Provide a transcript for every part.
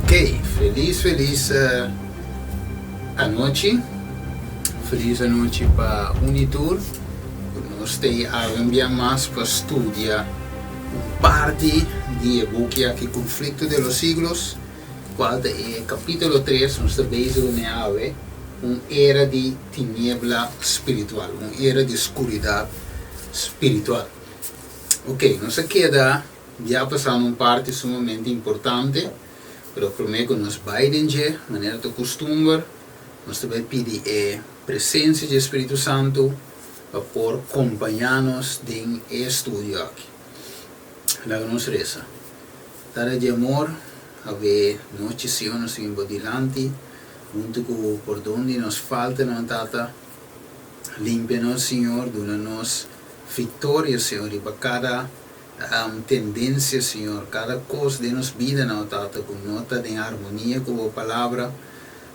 Ok, felis felis anochi, felis anochi pa un y tur ku nos ta e awe un bia mas pa studia un parti di e buki aki Conflicto de los Siglos, kual ta e kapitulo tres, nos ta bezig ku ne awe, un era di tiniebla spiritual, un era di skuridat spiritual. Ok, nos a keda Ya pasá na un parti sumamente importante, pero promé ku nos bai den dje, manera ta kustumber, nos ta bai pidi e presensia dje Spiritu Santu pa por kompañá nos den e estudio aki. Laga nos resa. Tata di amor, awe nochi Señor nos ta bin bo dilanti, huntu ku pordon di nos faltanan, Tata. Limpia nos, Señor, duna nos viktoria, Señor, riba kada Tendencia, Señor, cada cos den nos bidanan, o Tata, cu no ta den armonia cu Bo Palabra,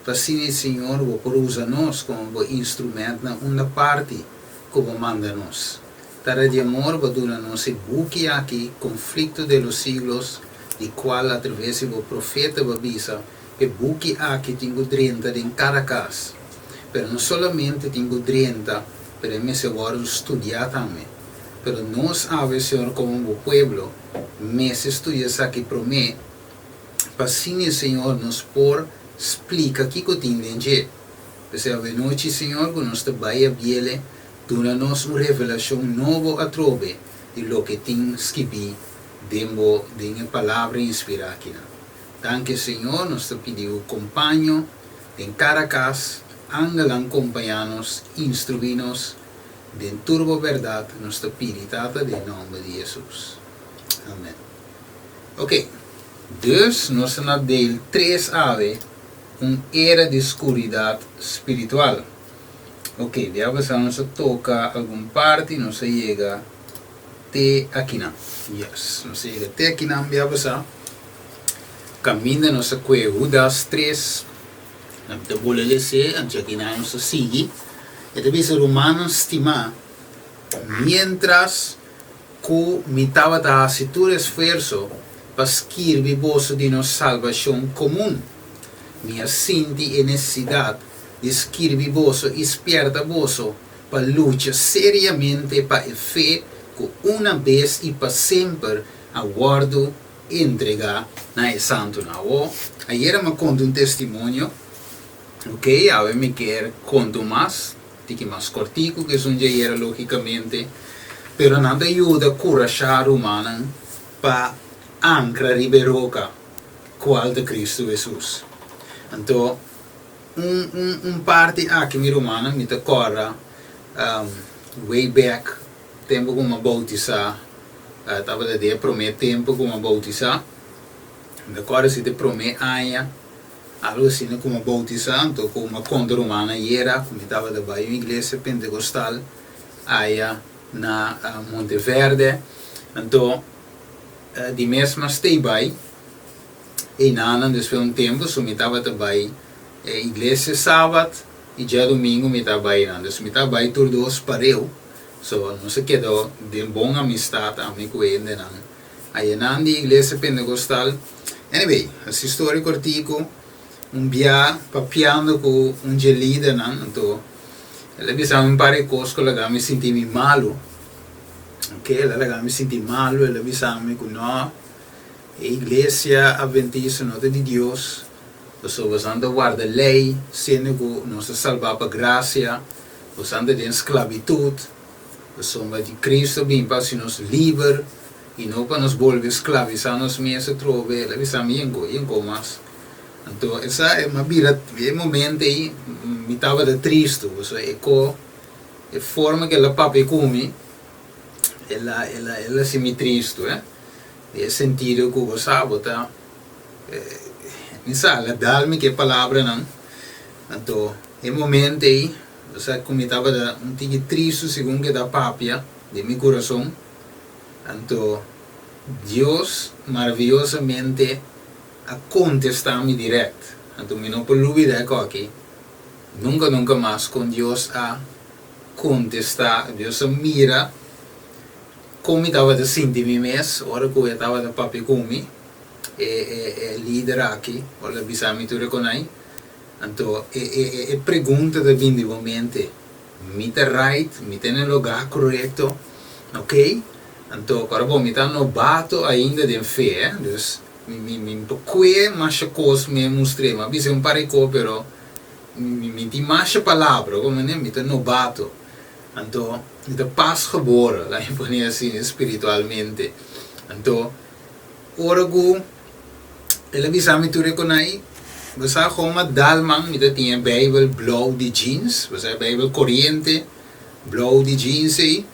pa asina, Señor, Bo por usa nos como Bo instrumentnan unda parti cu Bo manda nos. Tata di amor, Bo duna nos e buki aki, Conflicto de los Siglos, di cual atraves di Bo profeta Bo a bisa, E buki aki tin cu drenta den cada cas. Pero no solamente tin cu drenta, pero e mester wordo studia tambe. Pero nos awe, Señor, como bo pueblo, mester studia esaki promé, pa asina, Señor, nos por splica kico tin den dje. P'esei awenochi, Señor, cu nos ta bai abiele, duna nos un revelacion nobo atrobe di loke tin skibí den bo, den e Palabra inspirá akinan. Danki, Señor, nos ta pidi bo compaño den cada cas, angelnan compañá nos, instruí nos, Den tur bo bèrdat nos ta pidi, Tata, den nòmber di Hesus. Amèn. Oke, dus nos ta na deel tres awe, un era di skuridat spiritual. Oke, bia pasá nos a toka algun parti, nos a yega te akinan. Yes, nos a yega te akinan bia pasá, kaminda nos a kue Hudas tres. Nan ta bole les'é, anto akinan nos ta sigui. E ta bisa, Rumannan stimá, miéntras ku mi tabata hasi tur esfuerso pa skirbi boso di nos salbashon komun, mi a sinti e nesesidat di skirbi boso i spièrta boso pa lucha seriamente pa e fe ku una bes i pa semper a wòrdu Entregá na e santunan. Awor, ayera mi a konta un testimonio, ok, awe mi kier konta un mas, tiki mas kòrtiku ku esun dje ayera lógikamente, pero nan ta yuda kurashá rumannan pa ankra riba e roka, kual ta Kristu Hesus. Anto, un un un parti aki mi rumannan mi ta kòrda way back tempu ku mi a boutisá. Tabata di e promé tempu ku mi a boutisá. Mi ta kòrda si ta e promé aña, algu asina ku mi a boutisá. Anto ku mi a konta rumannan ayera ku mi tabata bai un iglesia pentekostal aya na Monteverde. Anto di mes mi a stay bai einanan despues un tempu. So mi tabata bai e iglesia sabat i djadumingu mi ta bai einan. Dus mi ta bai tur dos pareu. So, nos a keda den bon amistad ami ku hendenan ayanan di Iglesia Pentecostal. Anyway, hasi storia kortiku, un bia papiando ku un dje lidernan, anto el a bisa mi un par di kos ku a laga mi sinti mi malu. Ok, el a laga mi sinti malu, el a bisa mi ku no, e Iglesia Adventista no ta di Dios, pasobra boso ta warda lei, siendo ku nos ta salbá pa grasia. Nos anda den sklabitut, pasobra di Cristo a bin pa hasi nos liber i no pa nos bolbe sklabisá nos mes atrobe. El a bisa mi, Yenko, yenko mas. Anto esa e m'a bira e momento ei mi tabata tristu, pasobra e ko e forma ku el a papia ku mi, el a el a el a hasi mi tristu, eh. Den e sentido ku bo sa bo ta mi sa el a dal mi ku e palabranan, anto. E momento ei, bo sa ku mi tabata un tiki tristu segun ku e ta papia den mi kurason. Anto Dios maraviyosamente a kontestá mi dirèkt. Anto mi no por lubidá e kòki nunka nunka mas kon Dios a kontestá. Dios a mira kon mi tabata sinti mi mes ora ku e tabata papia ku mi. E e e lider aki ora el a bisa mi tur e konai. Anto e e e e pregunta ta bin di bo mente, Mi ta right? Mi ta na e lugá korekto? Ok, anto kòrda bo mi ta nobato ainda den fe, eh, dus mi mi mi por kue masha kos mi a mustr'é. Mi a bisa un par di kos pero mi mi tin masha palabra, komo ne, mi ta nobato. Anto mi ta pasgeboren, laat mi pone asina, spiritualmente. Anto ora ku el a bisa mi tur e konai, bo sa kon a dal man mi ta tin e Bijbel blou di jeans, bo sa e Bijbel koriente blou di jeans ei,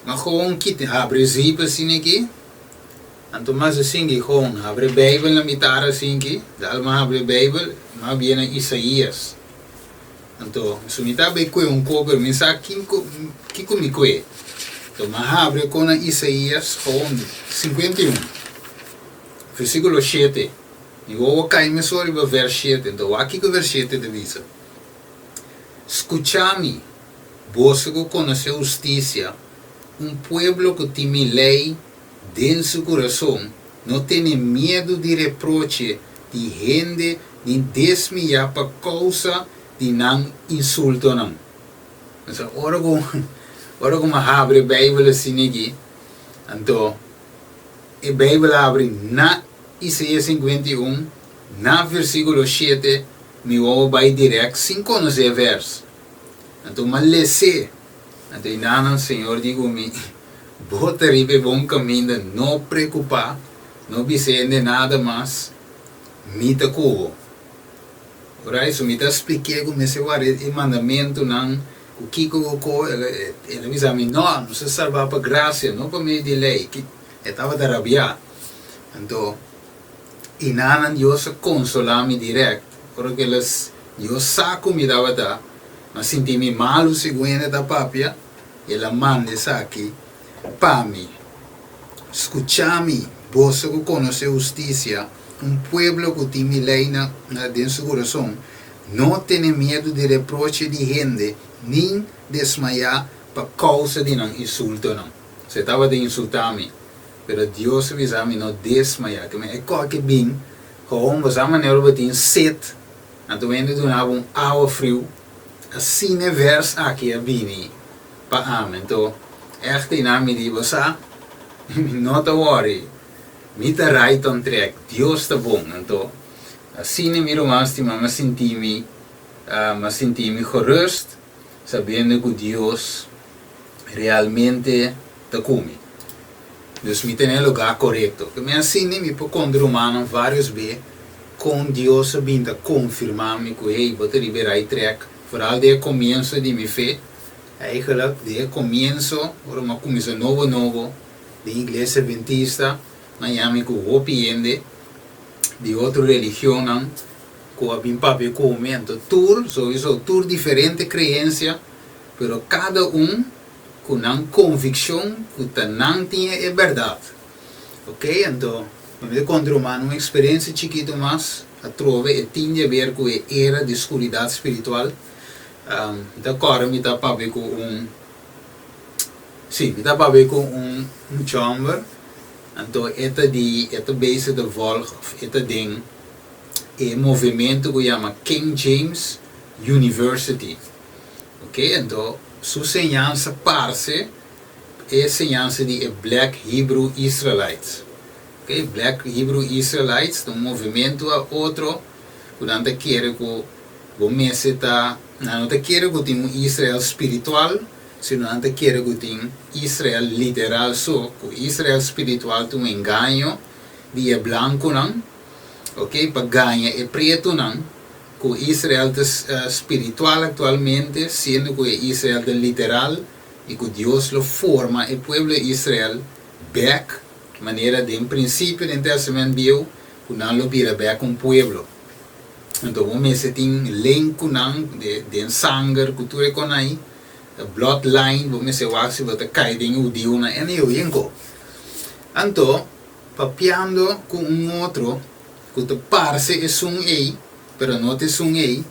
ma gewoon kita habri zip asina aki, anto mas asin ki gewoon habri e Bijbel na mitar asin aki, dal man habri e Bijbel, mi a bia na Isaías. Anto su mi ta bay kue un ko pero mi sa kiko kiko mi kue. Anto mi a habri kon na Isaías gewoon 51 versíkulo shete. Mi wowo kai mesora riba vers shete. Anto wak kiko vers shete ta bisa, Skucha mi, boso ku konosé hustisia, un pueblo ku tin mi lei den su kurason, no tene miedu di reproche di hende ni desmiyá pa kousa di nan insultonan. Entonces, ora ku ora ku mi a habri e Beibel asina aki, anto e Beibel a habri na Isaías 51, na versíkulo shete, mi wowo bai dirèkt sin konosé e vèrs. Anto mi a les'é. Anto i nan Señor di ku mi, Bo ta riba e bon kaminda, no preokupá, no bisa hende nada mas, mi ta ku bo. Ora eso mi ta splik'é ku mester warda e mandamentunan, ku kiko ku ko, el a bisa mi, No, nos a salbá pa grasia, no pa medio di lei. E tabata rabiá. Anto, i nan Dios a konsolá mi dirèkt, ora ku el a, Dios sa ku mi tabata, mi a sinti mi malu segun hende ta papia, El a manda esaki pa mi. Skucha mi, boso ku konosé hustisia, un pueblo ku tin mi lei na den su kurason, no tene miedu di reproche di hende, nin desmayá pa kousa di nan insultonan. So e tabata insultá mi, pero Dios a bisa mi no desmayá. Ke men e kòke bin, gewoon bo sa manera bo tin set. Anto hende duna bo un awa friu, asina e vers aki a bini pa ami. Anto ègt einan mi di, Bo sa, mi no ta wòri, mi ta right on track, Dios ta bon. Anto asina mi ruman stimá, mi a sinti mi, mi a sinti mi gerust sabiendo ku Dios realmente ta ku mi. Dus mi ta na e lugá korekto. Ke mi a sindi mi por konta rumannan vários be kon Dios a bin ta konfirmá mi ku hey, bo ta riba e right track, foral den e komienso di mi fe. Eigenlijk den e komienso, ora mi a kuminsá nobo nobo den iglesia adventista, mi a haña mi ku hopi hende di otro religionnan ku a bin papia ku mi. Anto tur, souiso tur diferente kreensia, pero kada un ku nan konvikshon ku ta nan tin e bèrdat. Ok, anto mi ta konta ruman un eksperensia chikitu mas atrobe e tin di aber ku e era di skuridat spiritual. Mi ta kòrda mi ta papia ku un, sí, mi ta papia ku un mucha hòmber, anto e ta di, e ta bezig ta vòlg òf e ta den e movementu ku yama King James University. Ok, anto su señansa parse e señansa di e Black Hebrew Israelites. Ok, Black Hebrew Israelites ta un movementu a otro ku nan ta kere ku bo mester ta, nan no ta kere ku tin un Israel spiritual, sino nan ta kere ku tin Israel literal so, ku Israel spiritual ta un engaño di e blankunan, ok, pa gaña e prietunan. Ku Israel ta spiritual aktualmente, siendo ku e Israel ta literal i ku Dios lo forma e pueblo di Israel bèk manera den prinsipio den Tèstamènt Bieu ku nan lo bira bèk un pueblo. Anto bo mester tin link ku nan den sanger ku tur e konai, bloodline, bo mester wak si bo ta kai den e hudiunan en e yenko. Anto papiando ku un otro ku ta parse esun ei, pero no ta esun ei.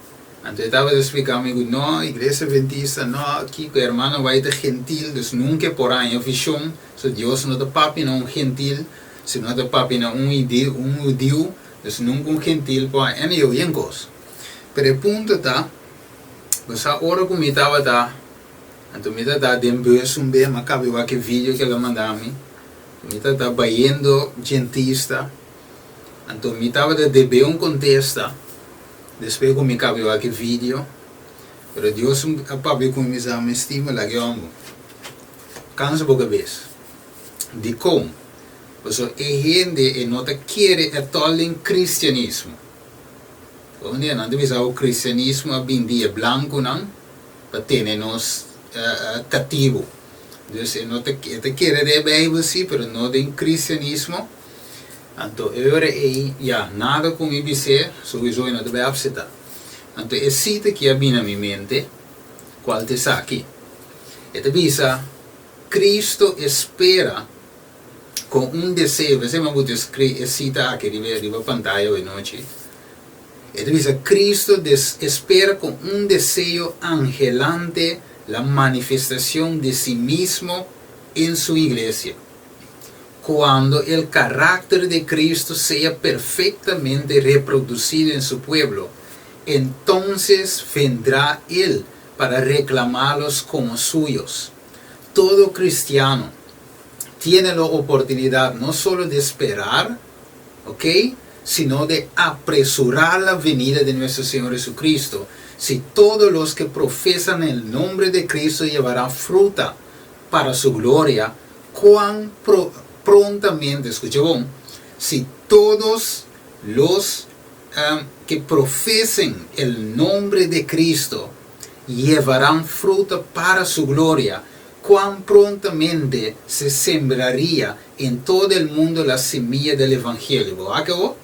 Anto e tabata splika mi ku no, iglesia adventista, no, kiko, hermano White ta gentil, dus nunka e por haña vishon, so Dios no ta papia na un gentil. sino ta papia na un un hudiu, dus nunka un gentil por haña. Anyhow, yen kos. Pero e punto ta, bo sa ora ku mi tabata, anto mi ta den bus un be, mi a kaba di wak e video ku el a manda mi, mi ta bayendo djentista, anto mi tabata debe un kontesta despues ku mi kaba di wak e video, pero Dios a papia ku mi, mi sa, mi stima laga e hòmber. Kansa bo kabes. Dikon? Pasobra e hende e no ta kere etòl den kristianismo. Un dia nan ta bisa ku kristianismo a bin di e blankunan pa tene nos katibu. Dus e no ta e ta kere den e Beibel si, pero no den kristianismo. Anto e ora ei ya, nada ku mi bis'é, souiso e no ta bai apseptá. Anto e sita ki a bin na mi mente, kual ta esaki? E ta bisa, Cristo espera con un deseo, p'esei mi a buta e cita aki riba riba pantaya awe nochi. E ta bisa, Cristo des espera con un deseo anhelante la manifestacion de si mismo en su iglesia, cuando el carácter de Cristo sea perfectamente reproducido en su pueblo, entonces vendrá Él para reclamarlos como suyos. Todo cristiano tiene la oportunidad no solo de esperar, ok, sino de apresurar la venida de nuestro Señor Jesucristo, si todos los que profesan el nombre de Cristo llevarán fruta para su gloria, cuán pro prontamente, scucha bon, si todos los que profesen el nombre de Cristo llevarán fruta para su gloria, cuán prontamente se sembraría en todo el mundo la semilla del Evangelio. Bo wak awor?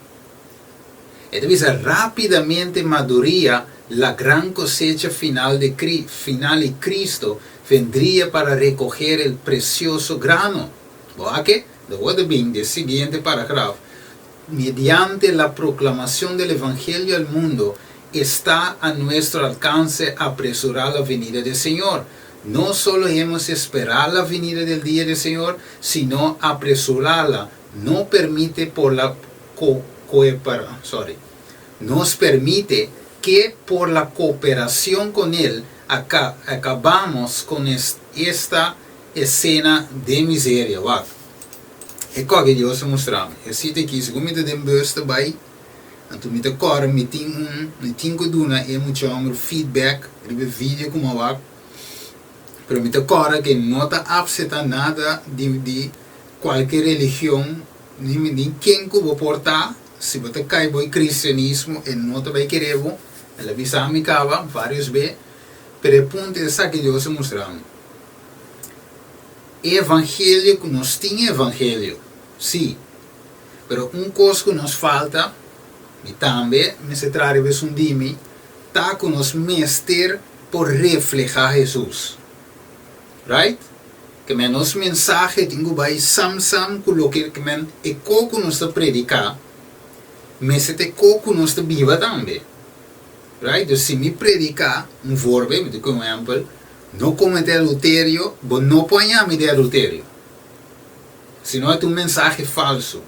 E ta bisa rápidamente maduría la gran cosecha final de final y Cristo vendría para recoger el precioso grano. Bo wak e? Lo wak ta bin den siguiente paragraf. Mediante la proclamación del Evangelio al mundo, está a nuestro alcance apresurar la venida del Señor. No solo hemos esperar la venida del día del Señor, sino apresurarla. No permite por la co sorry. Nos permite que por la cooperación con Él acabamos con esta escena de miseria. Wak. E kos ku Dios a mustra mi. E sitio aki, segun mi ta den bus ta bai, anto mi ta kòrda mi tin un, mi tin ku duna e mucha hòmber feedback riba e video ku mi a wak, pero mi ta kòrda ku e no ta apseptá nada di di kualke religion, ni ni ken ku bo por ta, si bo ta kai bo e kristianismo e no ta bai kere bo, el a bisa mi kaba vários be, pero e punto esaki Dios a mustra mi. E evangelio ku nos tin e evangelio, sí, pero un kos ku nos falta, mi tambe mester traha riba esun di mi, ta ku nos mester por reflehá Hesus. Right? Ke men nos mensahe tin ku bai sam sam ku loke ke men e ko ku nos ta prediká mester ta e ko ku nos ta biba tambe. Right? Dus si mi prediká un voorbeeld, mi ta kohe un ehèmpel, No comete adulterio, bo no por haña mi den adulterio. Sino e ta un mensahe falso.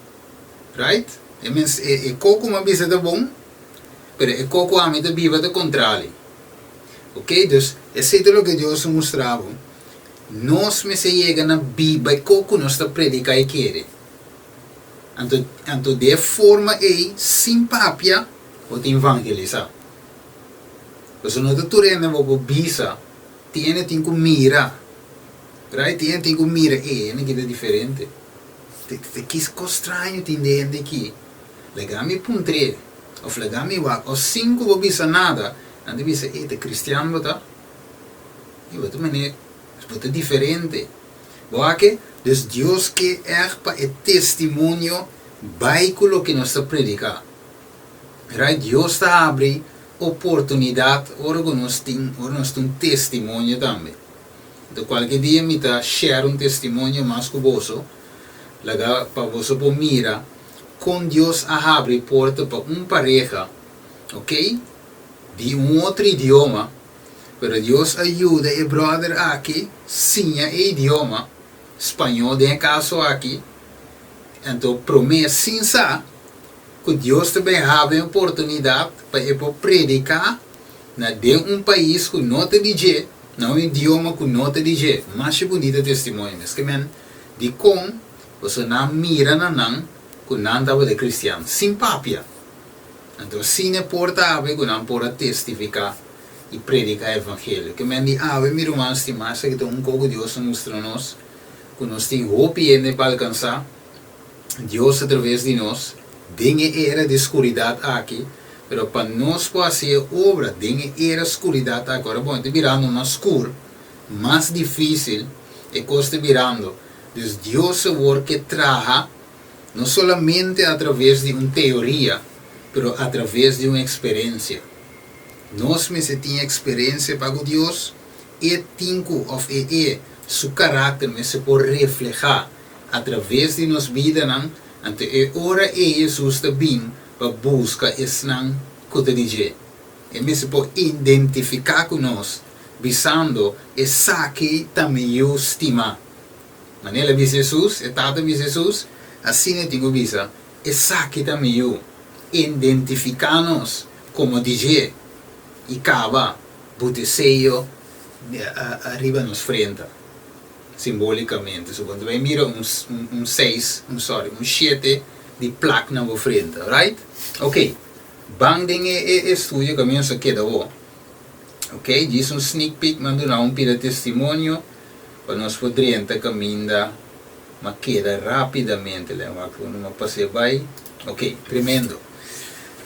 Right? E mens e e ko ku mi a bisa ta bon, pero e ko ku ami ta biba ta kontrali. Ok, dus esei ta loke Dios a mustra bo. Nos mester yega na biba e ko ku nos ta prediká i kere. Anto anto di e forma ei, sin papia, bo ta evangelisá. Pasobra no ta tur hende bo por bisa, tin hende tin ku mira, right? Tin hende tin ku mira, e hende aki ta diferente. Ta ki kos straño tin den hende aki? Laga mi puntr'é, òf laga mi wak, òf sin ku bo bisa nada, nan ta bisa, e ta kristian bo ta? E bo ta manera, bo ta diferente. Bo wak e? Dus Dios ke ègt pa e testimonio bai ku loke nos ta prediká. Right, Dios ta habri oportunidad ora cu nos tin, ora nos tin un testimonio tambe. Enton cualke dia mi ta share un testimonio mas cu boso, laga pa boso por mira con Dios a habri porta pa un pareha, ok, di un otro idioma, pero Dios a yuda e brother aki siña e idioma, spañol den e caso aki. Anto promé sin sa ku Dios ta bai habri un oportunidat pa e por prediká na den un pais ku no ta di dje, na un idioma ku no ta di dje. Masha bunita testimonio mes. Ke men, dikon boso nan mira na nan ku nan tabata kristian sin papia? Anto asina e por ta awe ku nan por a testifiká i prediká e evangelio. Ke men di awe, mi ruman stimá, esaki ta un kos ku Dios a mustra nos. ku nos tin hopi hende pa alkansá Dios a traves di nos den e era di skuridat aki, pero pa nos por hasi e obra den e era skuridat aki, ora bon e ta birando mas skur, mas difísil e kos ta birando. Dus Dios awor ke traha no solamente a traves di un teoria, pero a traves di un eksperensia. Nos mester tin eksperensia pa ku Dios. E tin ku òf e e su karakter mester por reflehá atraves di nos bidanan, anto e ora ei Hesus ta bin pa buska esnan ku ta di dje. E mester por identifiká ku nos, bisando, Esaki ta mi Yu stimá. Manera el a bisa Hesus, e Tata a bisa Hesus, asina e tin ku bisa, Esaki ta mi Yu. Identifiká nos komo di dje i kaba. Buta e seyo ariba nos frenta, simbolicamente. So bo ta bay mira un un seis, un sorry, un shete di plak na bo frenta, right? Ok, ban den e e estudio cu ami nos a keda awo. Ok, djis un sneak peek mi a duna un pida testimonio pa nos por drenta caminda ma keda rapidamente. Lei wak unda mi a pas'e bay. Ok, tremendo.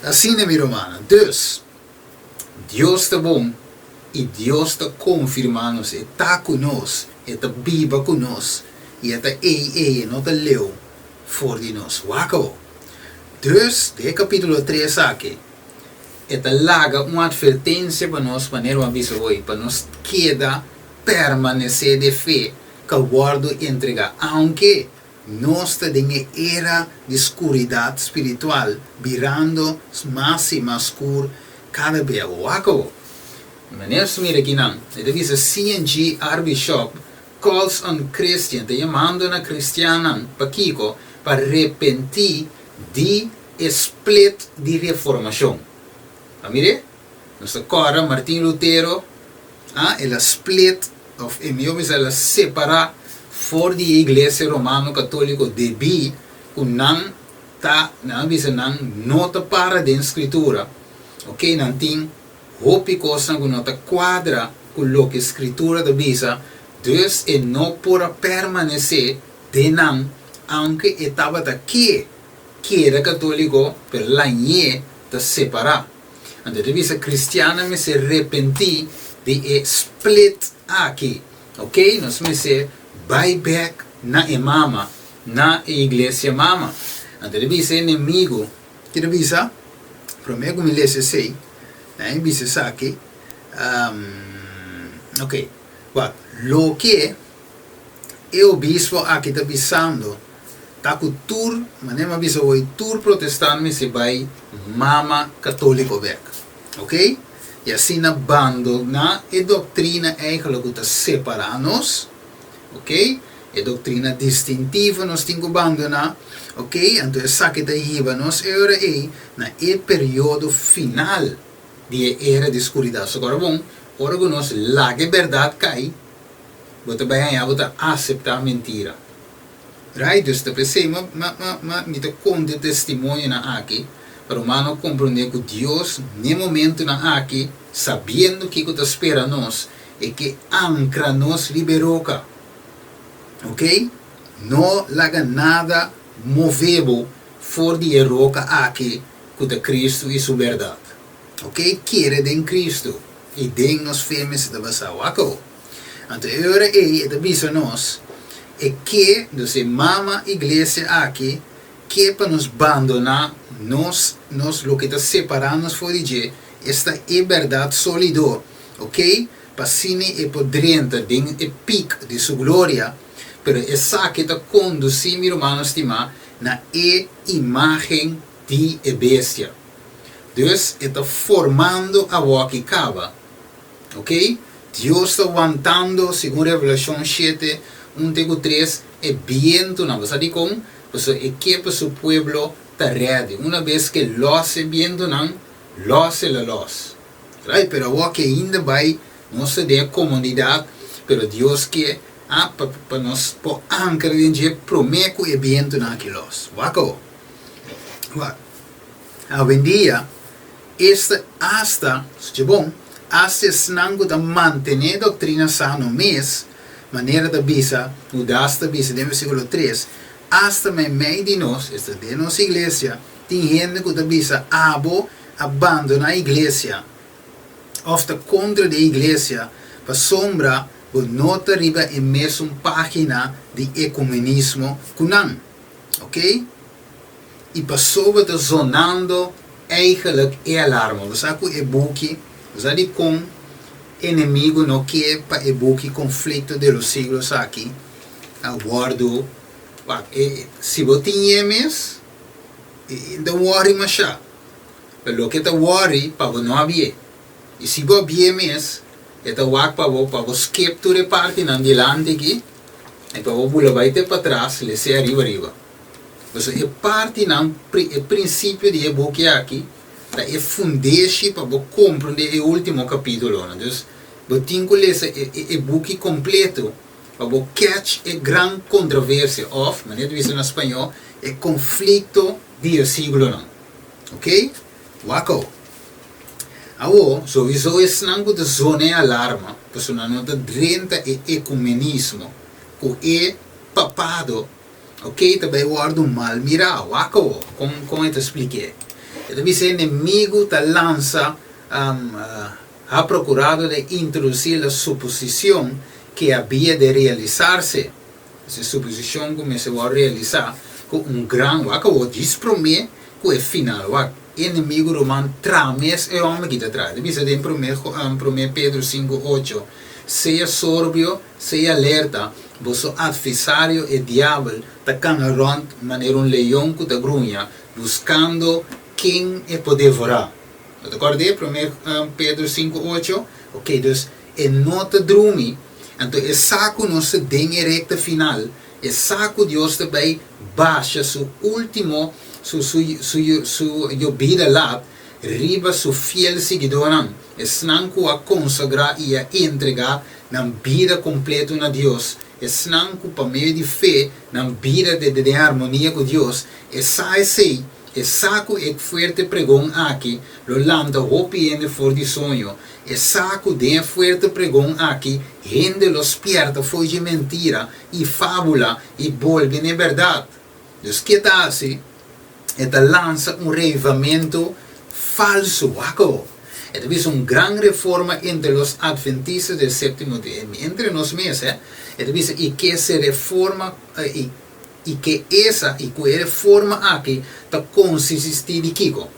Asina mi rumannan. Dus. Dios ta bon i Dios ta konfirmá nos, E ta ku nos, E ta biba ku nos, i E ta ei ei, E no ta leu for di nos. Wak awor. Dus, den e kapítulo tres aki, E ta laga un atvertensia pa nos, manera bo a bisa hoy, pa nos keda permanesé den fe ku a wòrdu entregá, aunke Nos ta den e era di skuridat spiritual, birando mas i mas skur kada bia. Wak awor. Manera nos mira akinan, e ta bisa CNG Archbishop calls on Christian, ta yamando na kristiannan, pakiko? Pa repentí di e split di Reformashon. A mir'é? Nos ta kòrda Martin Lutero, a el a split òf e mihó bisa el a separá for di e iglesia romano katóliko debí ku nan ta, nan a bisa nan no ta para den skritura, oke, nan tin hopi kosnan ku no ta kuadra ku loke skritura ta bisa, dus e no por a permanesé den nan aunke e tabata ke keda katóliko, pero lañ'é ta separá. Anto e ta bisa kristiannan mester repentí di e split aki. Ok, nos mester bai bek na e mama, na e iglesia mama. Anto e ta bisa e enemigu, ki ta bisa? Promé ku mi lesa esei, e bisa esaki, ok, wak, loke E obispo aki ta bisando ta ku tur, manera mi a bisa hoy, tur protestant mester bai mama katoliko bek. Ok? I asina bandona e doktrina eigenlijk ku ta separá nos, ok? E doktrina distintivo nos tin ku bandona, ok? Anto esaki ta hiba nos e ora ei na e periodo final di e era di skuridat. So kòrda bon, ora ku nos laga e bèrdat kai, Bo ta bai haña bo ta aseptá mentira. Right? Dus ta p'esei ma ma ma ma mi ta konta e testimonionan aki pa rumannan komprondé ku Dios n'e momentunan aki, sabiendo kiko ta spera nos, e ke ankra nos riba e roka. Ok? No laga nada move bo for di e roka aki ku ta Kristu i Su bèrdat. Ok? Kere den Kristu. I den nos fe mester ta basá. Wak awor. Anto e ora ei e ta bisa nos, e ke, dus e mama iglesia aki, ke pa nos bandoná nos, nos, loke ta separá nos for di dje, esta e bèrdat sólido, ok, pa asina e por drenta den e pik di su gloria, pero esaki ta kondusí, mi rumannan stimá, na e imágen di e bestia. Dus e ta formando awoki kaba. Ok? Dios ta wantando, segun Revelashon shete, un te ku tres, e bientunan. Bo sa dikon? Pasobra e ke pa su pueblo ta ready. Una bes ku e lòs e bientunan, lòs el a lòs. Right, pero awor ke ainda bai nos ta den e komunidat, pero Dios ke a pa pa nos por ankra den dje promé ku e bientunan aki lòs. Wak awor. Wak. Awendia, esta asta, skucha bon, asta esnan ku ta mantené doktrina sano mes, manera ta bisa, Hudas ta bisa den versíkulo tres, asta meimei di nos, esta den nos iglesia, tin hende ku ta bisa, Abo a bandoná iglesia òf ta kontra di e iglesia pasobra bo no ta riba e mesun página di ekumenismo ku nan. Oké? I pasobra ta zonando eigenlijk e alarma. Bo sa ku e buki, bo sa dikon enemigu no ke pa e buki Conflicto de los Siglos aki a wòrdu wak. E, si bo tin e mes, e ta wòri mashá. Pero loke ta wòri pa bo no a bié. I si bo a bié mes, e ta wak pa bo pa bo skip tur e partinan dilanti aki i pa bo bula bai te patras les'é ariba riba. Pasobra e partinan, e prinsipio di e buki aki ta e fundeshi pa bo komprondé e último kapítulonan. Dus, bo tin ku lesa e buki kompleto pa bo catch e gran kontroversia òf, manera ta bisa na spañó, e konflikto di e siglonan. Oké? Wak awo. Awo, souiso esnan ku ta zona e alarma, pasobra nan no ta drenta e ekumenismo ku e papado. Ok, ta bai wòrdu mal mirá. Wak awo kon kon e ta splik'é. E ta bisa e enemigu ta lansa ha procurado de introducir la suposicion que habia de realizarse, es e suposicion ku mester wòrdu realisá ku un gran, wak awo, djis promé ku e final, wak, e enemigu ruman tra mes e hòmber ki ta traha. E ta bisa den promé promé Pedro sinku ocho, Sea sorbio, Sea alerta, boso atversario e diabel ta kana rònt manera un leon ku ta gruña, buskando ken e por devorá. Bo ta kòrd'é Promé Pedro sinku ocho? Oke, dus e no ta drumi, anto e sa ku nos ta den e rekta final, e sa ku Dios ta bai basha su último, su su su su yobida lat riba su fiel siguidónan, esnan ku a konsagrá i a entregá nan bida kompleto na Dios, esnan ku pa medio di fe nan bida ta den harmonia ku Dios, e sa esei, e sa ku e fuerte pregon aki lo lanta hopi hende for di soño, e sa ku den e fuerte pregon aki hende lo spièrta for dje mentira i fábula i bolbe n'e bèrdat. Dus ke ta hasi? E ta lansa un reavivamentu falsu. Wak awo. E ta bisa un gran reforma entre los adventistas del séptimo dia. Entre nos mes, eh. E ta bisa i ke se reforma i i ke esa i ku e reforma aki ta konsistí di kiko?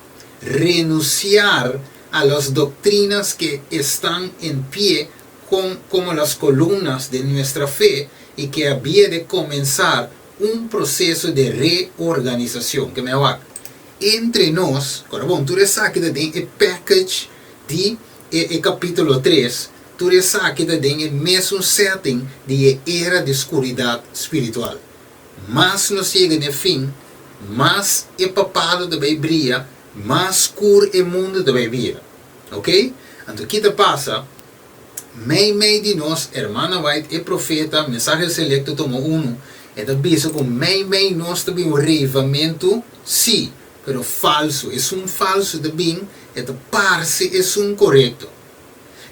Renunciar a las doctrinas que están en pie con como las columnas de nuestra fe y que había de comenzar un proceso de reorganisacion, ke mi a wak entre nos, kora bon, tur esaki ta den e package di e e capitulo tres, tur esaki ta den e mesun setting di e era di scuridad spiritual. Mas nos yega n'e fin, mas e papado ta bay bria, mas scur e mundo ta bay bira. Ok? Anto ki ta pasa? Mei mei di nos, Hermana White, e profeta, Mensahe Selecto tomo unu, e ta bisa ku mei mei nos ta bin un reivamentu, sí, pero falsu. Esun falsu ta bin, e ta parse esun korekto.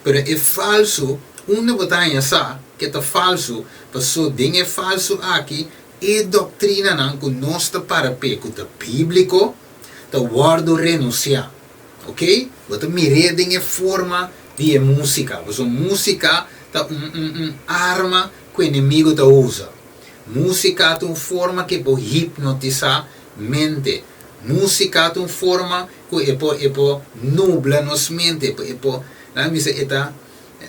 Pero e falsu, unda bo ta haña sa ku e ta falsu? Paso den e falsu aki, e doktrinanan ku nos ta para p'e ku ta bíbliko, ta wòrdu renunsiá. Ok, bo ta mir'é den e forma di e músika. Pasobra músika ta un un un arma ku enemigu ta usa. Músika ta un forma ku e por hipnotisá mente. Músika ta un forma ku e por e por nubla nos mente, e por e por laga mi bisa e ta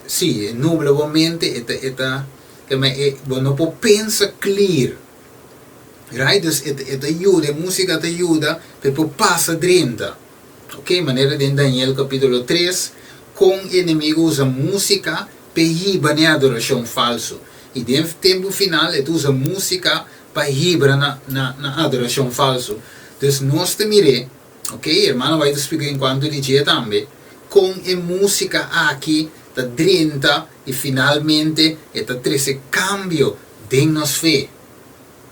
sí e nubla bo mente, e ta e ta e bo no por pensa clear. Right? Dus e e ta yuda, e músika ta yuda pa e por pasa drenta. Ok, manera den Daniel kapítulo tres, kon e enemigu usa músika p'e hiba n'e adorashon falsu. I den tempu final e ta usa músika pa hibra na na na adorashon falsu. Dus nos ta mir'é, ok, hermano White ta splika enkuanto di dje tambe, kon e músika aki ta drenta i finalmente e ta trese kambio den nos fe.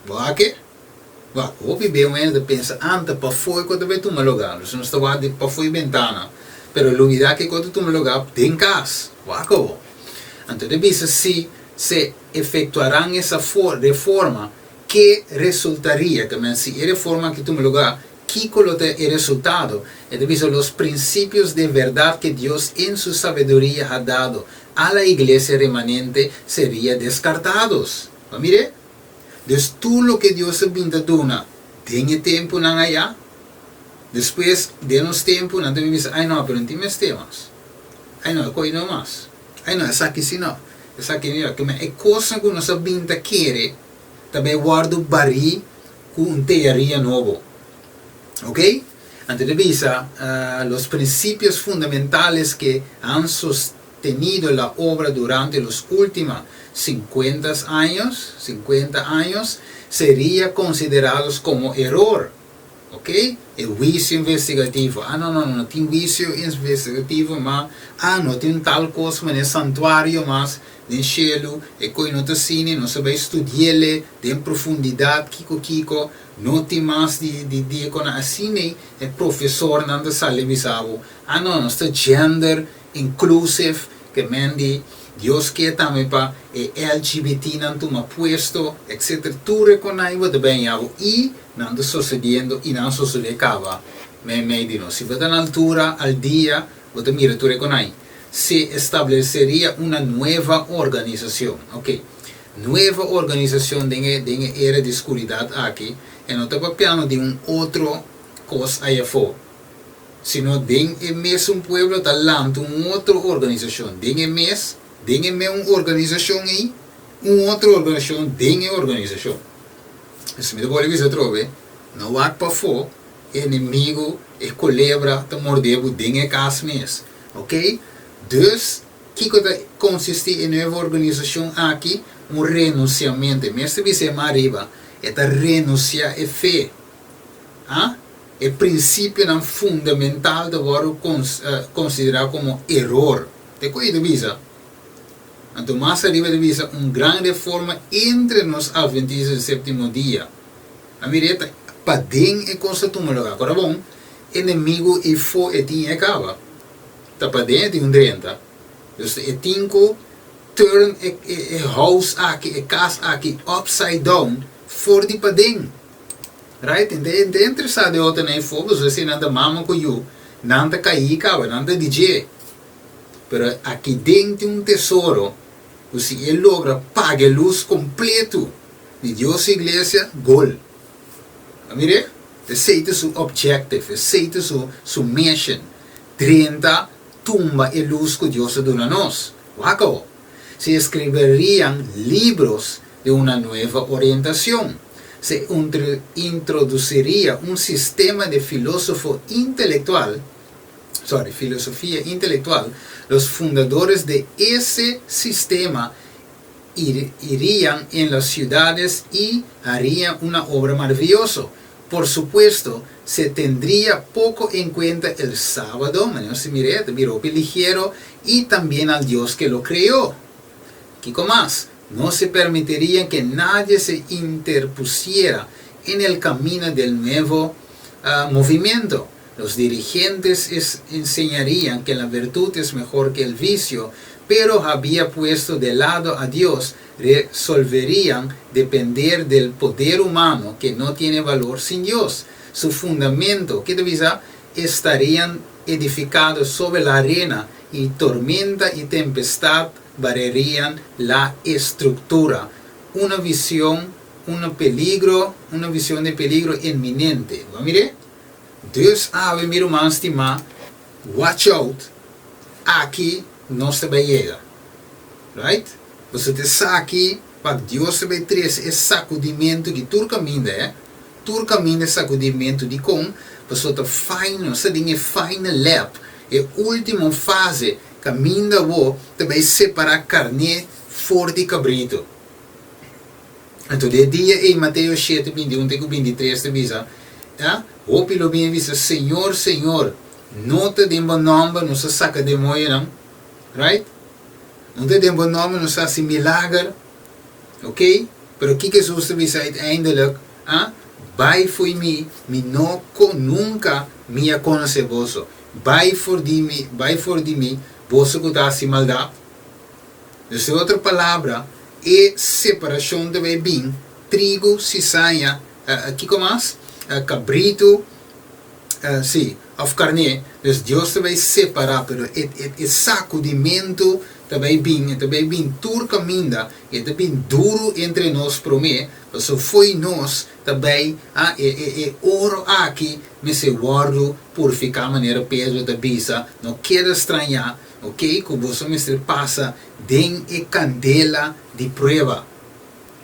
Bo a ke? Wak, hopi be un hende ta pensa, Anta, pafó e kos ta bai tuma lugá. Nos nos ta wak di pafó e bentana, pero lubidá ke kos ta tuma lugá den kas. Wak awor. Anto ta bisa si se efektuarán esa reforma, ke resultaria? Ta men si e reforma aki tuma lugá, kiko lo ta e resultado? E ta bisa, Los principios de verdad que Dios en su sabiduria ha dado a la iglesia remanente sería descartados. Bo a mir'é? Dus tur loke Dios a bin ta duna den e tempunan ayá, despues den nos tempu nan ta bin bisa, Ai no, pero no tin mester mas. Ai no, e koe no mas. Ai no, esaki si no, esaki no. Keme e kosnan ku nos a bin ta kere ta bai wòrdu barí ku un teoria nobo. Oke? Anto ta bisa, Los principios fundamentales ke han sostenido la obra durante los última cincuentas años, sinkuenta años, seria considerados como error. Ok, e huisio investigativo. Ah, no, no, no, no tin huisio investigativo ma, ah, no tin tal kos manera santuario mas den shelu, e koi no ta asina, nos a bai studi'ele den profundidat kiko kiko, no tin mas di di di e konan asina ei, e profesornan ta sali bisa bo, ah, no, nos ta gender inclusive, ke men di Dios ke tambe pa e LGBT nan tuma puesto, etc. Tur e konai bo ta ben yabo i nan ta sosediendo i nan a sosode kaba meimei di nos. Si bo ta na altura al dia bo ta mira tur e konai. Se estableceria una nueva organisacion. Ok. Nueva organisacion den e den e era di skuridat aki e no ta papiando di un otro kos ayafó. Sino den e mesun pueblo ta lanta un otro organisashon den e mes, den e meun organisashon ei, un otro organisashon den e organisashon. Pues mi ta bolbe bisa atrobe, no wak pafó, e enemigu, e kolebra ta morde bo den e kas mes. Ok? Dus, kiko ta konsistí e nuevo organisashon aki? Un renunsiamentu. E mes ta bisa e mas ariba, e ta renunsiá e fe. A. E prinsipionan fundamental ta wòrdu konsiderá komo eror. Te ku ei ta bisa. Anto mas ariba ta bisa un gran reforma entre nos Adventistas di Séptimo Dia. A mira e ta paden e kos ta tuma lugá. Kora bon, enemigu ei fo e tin e kaba. Ta paden e tin un drenta. Dus e tin ku turn e house aki, e kas aki upside down for di paden. Right, ente ente interesá den otro nan e fokus, esei nan ta mama ku yu, nan ta kaí kaba, nan ta di dje. Pero aki den tin un tesoro ku si e logra paga e lus kompletu di Dios su iglesia, gol. A mir'é? Esei ta su objective, esei ta su su mission, drenta tumba e lus ku Dios a duna nos. Wak awo. Se escribirían libros de una nueva orientacion. Se introduciría un sistema de filósofo intelectual, sorry, filosofia intelectual, los fundadores de ese sistema irían en las ciudades y harían una obra maravilloso. Por supuesto, se tendría poco en cuenta el sábado, manera nos ta mir'é, ta bira hopi ligero, y también al Dios que lo creó. Kiko mas? No se permitiría que nadie se interpusiera en el camino del nuevo movimiento. Los dirigentes enseñarían que la virtud es mejor que el vicio, pero había puesto de lado a Dios, resolverían depender del poder humano que no tiene valor sin Dios. Su fundamento, ke ta bisa, estarían edificados sobre la arena y tormenta y tempestad barerían la estructura. Una visión, un peligro, una visión de peligro inminente. Bo a mir'é? Dus awe mi ruman stimá, watch out, aki nos ta bai yega. Right? Boso ta esaki pa Dios ta bai trese e sakudimentu di tur kaminda, eh. Tur kaminda e sakudimentu. Dikon? Pasobra ta final, nos ta den e final lap, e ultimo fase kaminda bo ta bai separá karné for di kabritu. Anto den e dia ei, Mateo shete, bintiun te ku bintitres ta bisa, Ya, hopi lo bini bisa, Señor, Señor, no ta den bo nòmber nos a saka demoñonan? Right? No ta den bo nòmber nos a hasi milager? Ok? Pero kiko Hesus ta bisa uiteindelijk? A Bai fo'i mi, mi no ko nunka mi a konosé boso. Bai for di mi, bai for di mi, boso ku ta hasi maldat. Dus den otro palabra, e separashon ta bai bin trigu, sisaña, kiko mas? Kabritu, sí, òf karné. Dus Dios ta bai separá, pero e e sakudimentu ta bai bin, e ta bai bin tur kaminda, e ta bin duru entre nos promé, pasobra fo'i nos ta bai, a e e e oro aki mester wòrdu purifiká, manera Pedro ta bisa, no keda strañá, Ok, ku boso mester pasa den e kandela di prueba,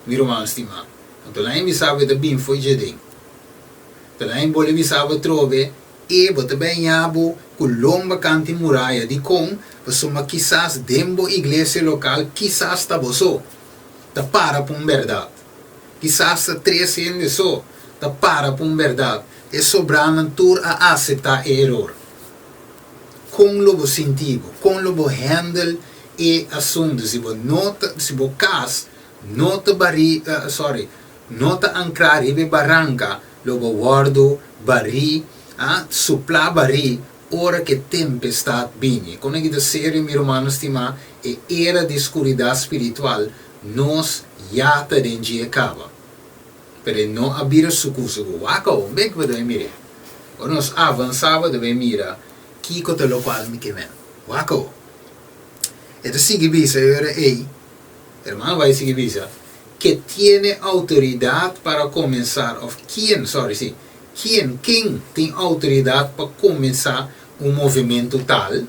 mi ruman stimá. Anto laña bisa bo e ta bin fo'i dje den. Anto laña bole bisa bo atrobe, e bo ta baña bo ku lomba kanti muraya. Dikon? Pasobra kisas den bo iglesia lokal kisas ta bo so ta para pa un bèrdat. Kisas ta tres hende so ta para pa un bèrdat. E sobranan tur a aseptá e eror. Kon lo bo sinti bo? Kon lo bo handle e asuntu si bo no ta, si bo kas no ta barí, sorry, no ta ankrá riba e baranka, lo bo wòrdu barí, ah, suplá barí ora ku e tempestat bini. Kon aki ta serio, mi rumannan stimá, e era di skuridat spiritual nos ya ta den dje kaba. Pero e no a bira suku suku. Wak awor, un bek bo ta bay mir'é. Ora nos avansa bo ta bay mira kiko ta lokual mi ke men. Wak awor. E ta sigui bisa e ora ei, hermano bay sigui bisa, que tiene autoridad para comenzar of kien, sorry, si, kien, ken tin autoridad pa kuminsá un movimentu tal?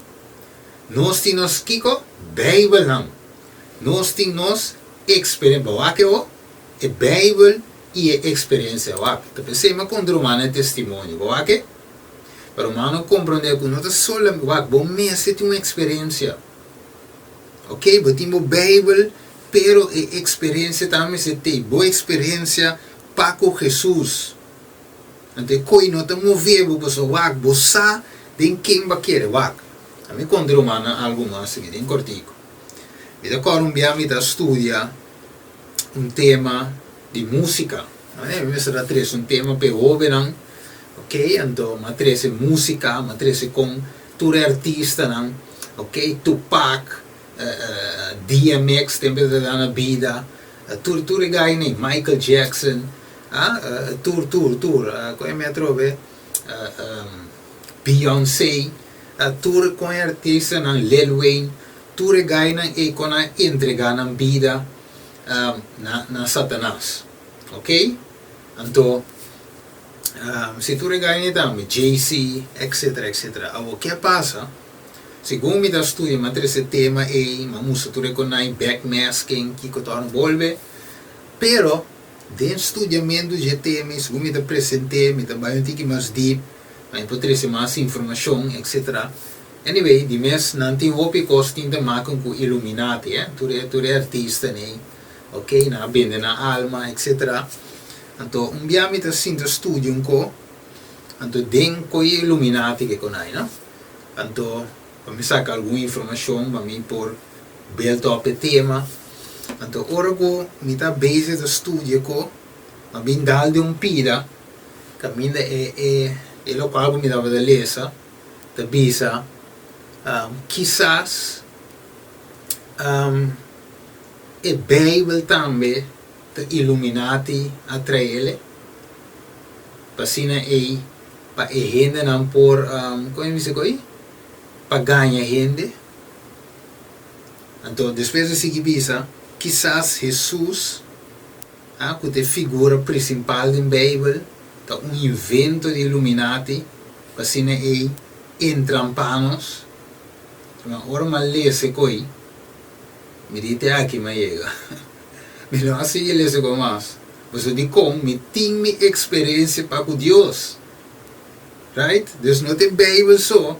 Nos tin nos kiko? Bijbelnan. Nos tin nos eksperensia. Bo wak awor? E Bijbel i e eksperensia wak. Ta p'esei mi a konta rumannan e testimonio. Bo wak e? Pa rumannan komprondé ku no ta solamente, wak, bo mester tin un eksperensia. Oke, bo tin bo Bijbel, pero e eksperensia tambe mester t'ei. Bo eksperensia pa ku Hesus. Anto e koi no ta move bo pasobra wak, bo sa den ken bo a kere. Wak, ami konta rumannan algu mas aki den kòrtiku. Mi ta kòrda un bia mi ta studia un tema di músika. Mi mester a trese un tema pa e hóbennan, ok, anto mi a trese músika, mi a trese kon tur e artistanan, ok, Tupac, DMX tempu e ta da na bida, tur tur e gainan, Michael Jackson, tur tur tur, kon e mi atrobe, Beyoncé, tur kon e artistanan, Lil Wayne, Tur e gainan ei kon a entregá nan bida na na Satanas. Ok? Anto, si tur e gainan ei tambe, Jay-Z, etcetera, etcetera. Awor, ke a pasa? Segun mi ta studia, mi a trese e tema ei, mi a mustra tur e konai, backmasking, kiko ta ora bolbe. Pero, den studiamentu dje tema ei, segun mi ta present'é, mi ta bai un tiki mas deep, pa mi por trese mas informashon, etcetera. Anyway, di mes nan tin hopi kos tin te maken ku Illuminati, eh, tur e tur e artistanan ei, ok, nan a bende nan alma, etcetera. Anto un bia mi ta sinta studia un ko, anto den koe Illuminati ke konai, no? Anto pa mi saka algun informashon pa mi por build up e tema. Anto ora ku mi ta bezig ta studia ko, mi a bin dal den un pida kaminda e e e lokual ku mi tabata lesa, ta bisa, Kisas e Beibel tambe ta Illuminati a traele, pa asina ei pa e hendenan por, kon e bisa ko'i? Pa gaña hende. Anto despues a sigui bisa, Kisas Hesus, ku ta e figura prinsipal den Beibel, ta un invento di Illuminati, Pa asina ei entrampá nos. Ma ora mi a lesa e koi, mi di te aki mi a yega. Mi no a sigui lesa e koi mas. Pasobra dikon? Mi tin mi eksperensia pa ku Dios. Right? Dus no ta e Beibel so,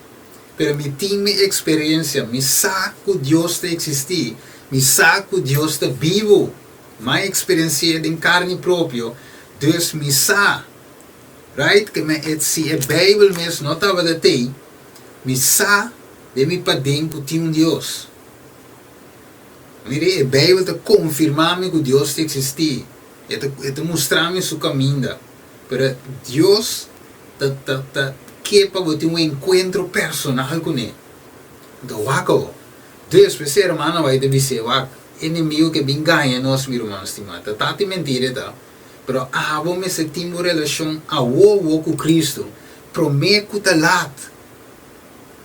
pero mi tin mi eksperensia. Mi sa ku Dios ta eksistí. Mi sa ku Dios ta bibu. M'a eksperensi'é den karni propio, dus mi sa, right, ke men et si e Beibel mes no tabata tei, mi sa den mi paden ku tin un Dios. Mire, e Beibel ta konfirmá mi ku Dios ta eksistí, e ta e ta mustra mi su kaminda. Pero Dios ta ta ta ke pa bo tin un enkuentro personal kuné. Anto wak awor. Despues e hermano bai ta bis'é, Wak, enemigo ke bin gaña nos, mi ruman stimá. Ta tati mentira e ta. Pero abo mester tin bo relashon awo awo ku Cristo, promé ku ta lat.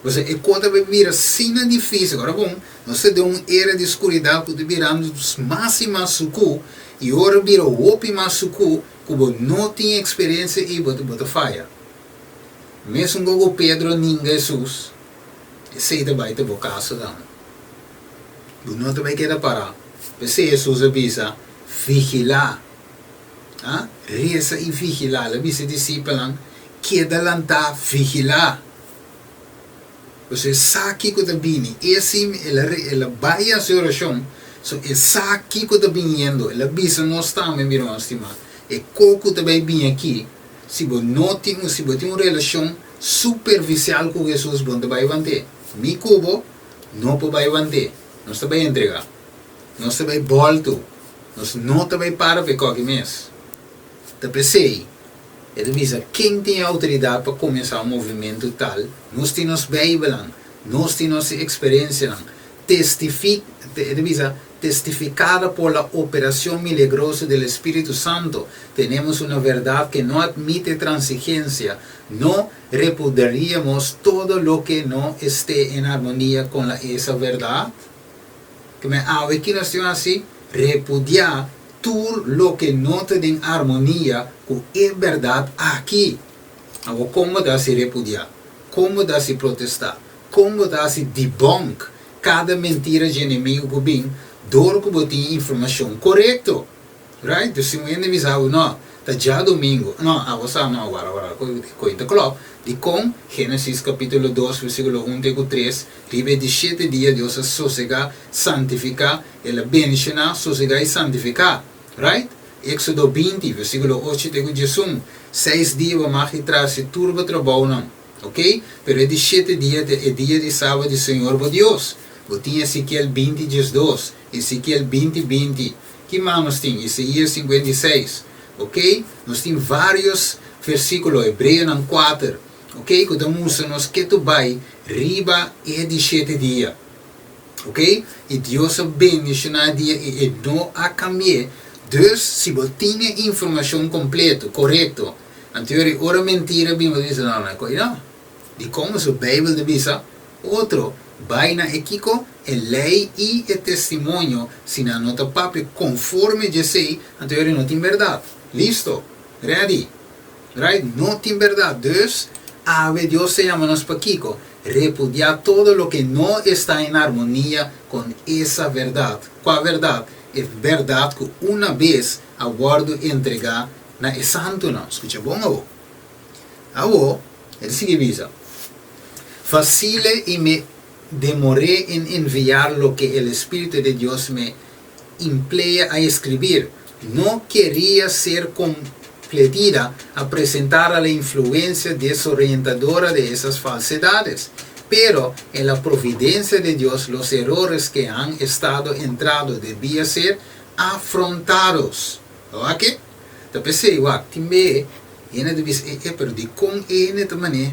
Pasobra e kos ta bai bira asina difísil. Ora bon, nos ta den un era di skuridat ku ta birando mas i mas sukú, i ora bira hopi mas sukú, ku bo no tin eksperensia ei bo ta faya. Mesun ku Pedro a ninga Hesus, Esei ta bai ta bo kaso tambe. Bo no ta bai keda pará. P'esei Hesus a bisa, Vigilá. Ha? Resa i vigilá. El a bisa e disipelnan, Keda lantá, vigilá. Pasobra e sa kiko ta bini. E si el a el a bai hasi orashon, so e sa kiko ta biniendo. El a bisa nos tambe, mi ruman stimá, e ko ku ta bai bini aki, si bo no tin un, si bo tin un relashon superficial ku Hesus bo no ta bai want'é. Mi ku bo no por bai want'é. Nos ta bai entregá. Nos ta bai bòltu. Nos no ta bai para pa e kòki mes. Ta p'esei e ta bisa, Ken tin e outoridat pa kuminsá un movimentu tal? Nos tin nos Beibelnan. Nos tin nos eksperensianan. Testifi, e ta bisa, testificada por la operacion milagrosa del Espíritu Santo, tenemos una verdad que no admite transigencia, no repudiaríamos todo lo que no esté en armonía con la esa verdad? Ke men awe ki nos tin hasi? Repudiá tur loke no ta den armonia ku e bèrdat aki. Awor kon bo ta hasi repudiá? Kon bo ta hasi protestá? Kon bo ta hasi debunk kada mentira dje enemigu ku bin dor ku bo tin informashon korekto? Right? Dus si un hende bisa bo, no, ta djadumingu, no, abo sa, no, wara, wara, koe ta klòp. Dikon? Génesis kapítulo dos, versíkulo un te ku tres, Riba e di shete dia Dios a sosegá, santifiká, El a bendishoná, sosegá i santifiká. Right? Éksodo 20, versíkulo ocho te ku 11, Seis dia bo mag di trasi tur bo trabounan. Ok? Pero e di shete dia ta e dia di Sabat di Señor bo Dios. Bo tin Ezekiel 20 12, Ezekiel 20 20. Ki mas nos tin? Isaías 56. Ok? Nos tin varios versículo, Hebreonan 4, ok, ku ta mustra nos ke tu bai riba e di shete dia. Ok? I Dios a bendishoná e dia i e no a kambi'é. Dus, si bo tin e informashon kompleto, korekto, Anto yori ora mentira bin bo ta bisa no no e no. Dikon su Beibel ta bisa otro bai na e kiko? E lei i e testimonio si nan no ta papia konforme djesei anto yori no tin bèrdat. Listo. Ready. Right? No tin bèrdat. Dus awe Dios ta yama nos pa kiko? Repudiá todo loke no esta en armonia kon esa bèrdat. Kua bèrdat? E bèrdat ku una bes a wòrdu entregá Na e santunan. Skucha bon awo. Awo, e ta sigui bisa, Vacile y me demoré en enviar lo que el Espíritu de Dios me implea a escribir. No quería ser completida a presentar a la influencia desorientadora de esas falsedades. Pero en la providencia de Dios los errores que han estado entrado debía ser afrontados. Wak e? Ta p'esei wak, tin be hende ta bisa e e, pero dikon e hende ta man'é?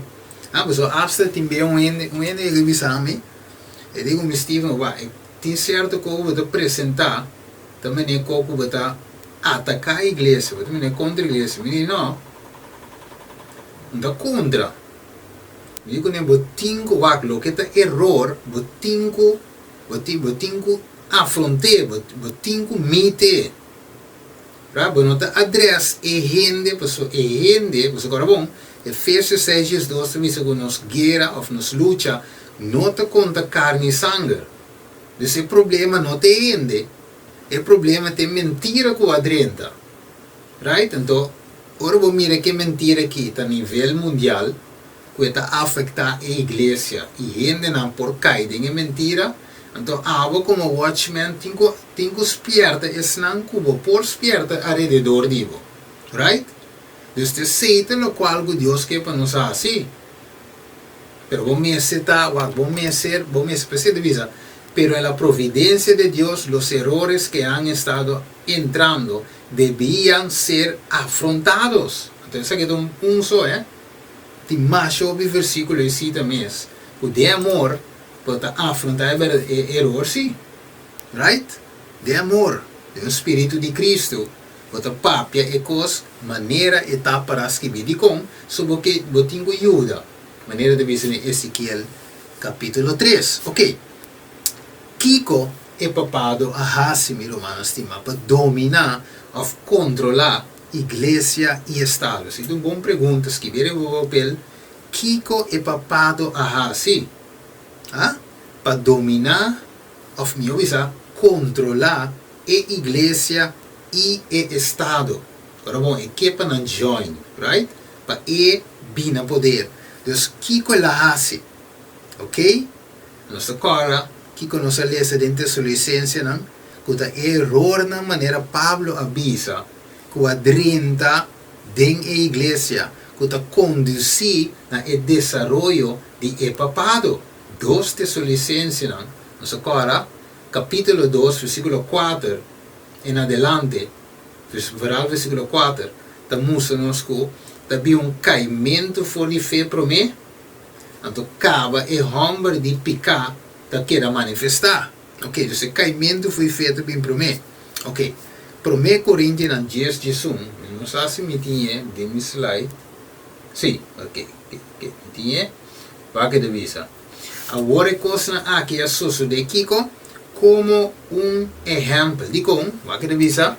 Ah, pasobra asta tin be un hende, un hende yega bisa mi, e di ku mi Steven, wak, e tin sierto kos ku bo ta presentá, ta man'é kos ku bo ta ataká iglesia, bo ta man'é kontra iglesia. Mi di no, N ta kontra. Mi di kuné bo tin ku wak loke ta eror, bo tin ku, bo tin, bo tin ku afront'é, bo, bo tin ku mit'é. Ra, bo no ta adres e hende, paso e hende, bo sa kora bon, Efesios seis 12 ta bisa ku nos guera òf nos lucha no ta kontra karni i sanger. Dus e problema no ta e hende, e problema ta e mentira ku a drenta. Right? Anto, ora bo mira ke mentira aki ta nivel mundial, ku e ta afektá e iglesia i hendenan por kai den e mentira, Anto abo komo watchman tin ku tin ku spierta esnan ku bo por spierta alrededor di bo. Right? Dus ta esei ta lokual ku Dios ke pa nos hasi. Pero bo mester ta, wak, bo mester, bo mester, p'esei ta bisa, Pero en la providencia de Dios los erores que han estado entrando debían ser afrontados. Anto esaki ta un un so, eh. Tin masha hopi versículo e cita mes cu den amor bo ta afronta e berdad e eror si. Right? Den amor, den un spiritu di Cristo, bo ta papia e cos manera e ta para skibi. Dicon? So bo ke bo tin cu yuda. Manera ta bisa den Ezekiel capítulo tres. Ok. Kico e papado a haci, mi rumannan stima, pa domina of controla iglesia y estado? Esey ta un bon pregunta. Skibi riba bo papel, Kico e papado a haci, ha, pa domina of mihor bisa controla e iglesia y e estado? Ora bon, e ke pa nan join, right? Pa e bina poder. Dus kiko el a hasi? Ok? Nos ta kòrda kiko nos a lesa den Tesalonicensenan, ku ta e erornan manera Pablo a bisa ku a drenta den e iglesia ku ta kondusí na e desaroyo di e papado. Dos Tesalonicensenan, nos a kòrda, kapítulo dos, versíkulo kuater en adelante. Dus vooral versíkulo kuater ta mustra nos ku ta bin un kaimentu for di fe promé, anto kaba e hòmber di piká ta keda manifestá. Oke, dus e kaimentu for di fe ta bin promé. Oke, Promé Korintianan dies diesun, mi no sa si mi tin e den mi slide. Sí, oke, oke, oke, mi tin e. Wak e ta bisa. Awor e kosnan aki a sosodé kiko? Komo un ehèmpel. Dikon? Wak e ta bisa,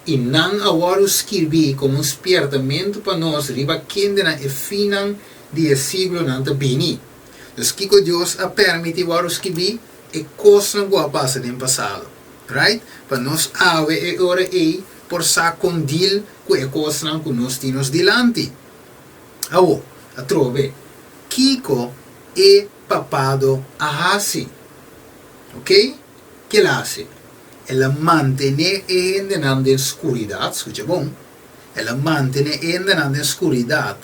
I nan a wòrdu skirbí komo un spièrtamentu pa nos riba kendenan e finnan di e siglonan ta bini. Dus kiko Dios a pèrmití wòrdu skibí? E kosnan ku a pasa den pasado. Right? Pa nos awe e ora ei por sa kon dil ku e kosnan ku nos tin nos dilanti. Awor, atrobe, kiko e papado a hasi? Ok? Ke el a hasi? El a mantené e hendenan den skuridat, skucha bon, el a mantené e hendenan den skuridat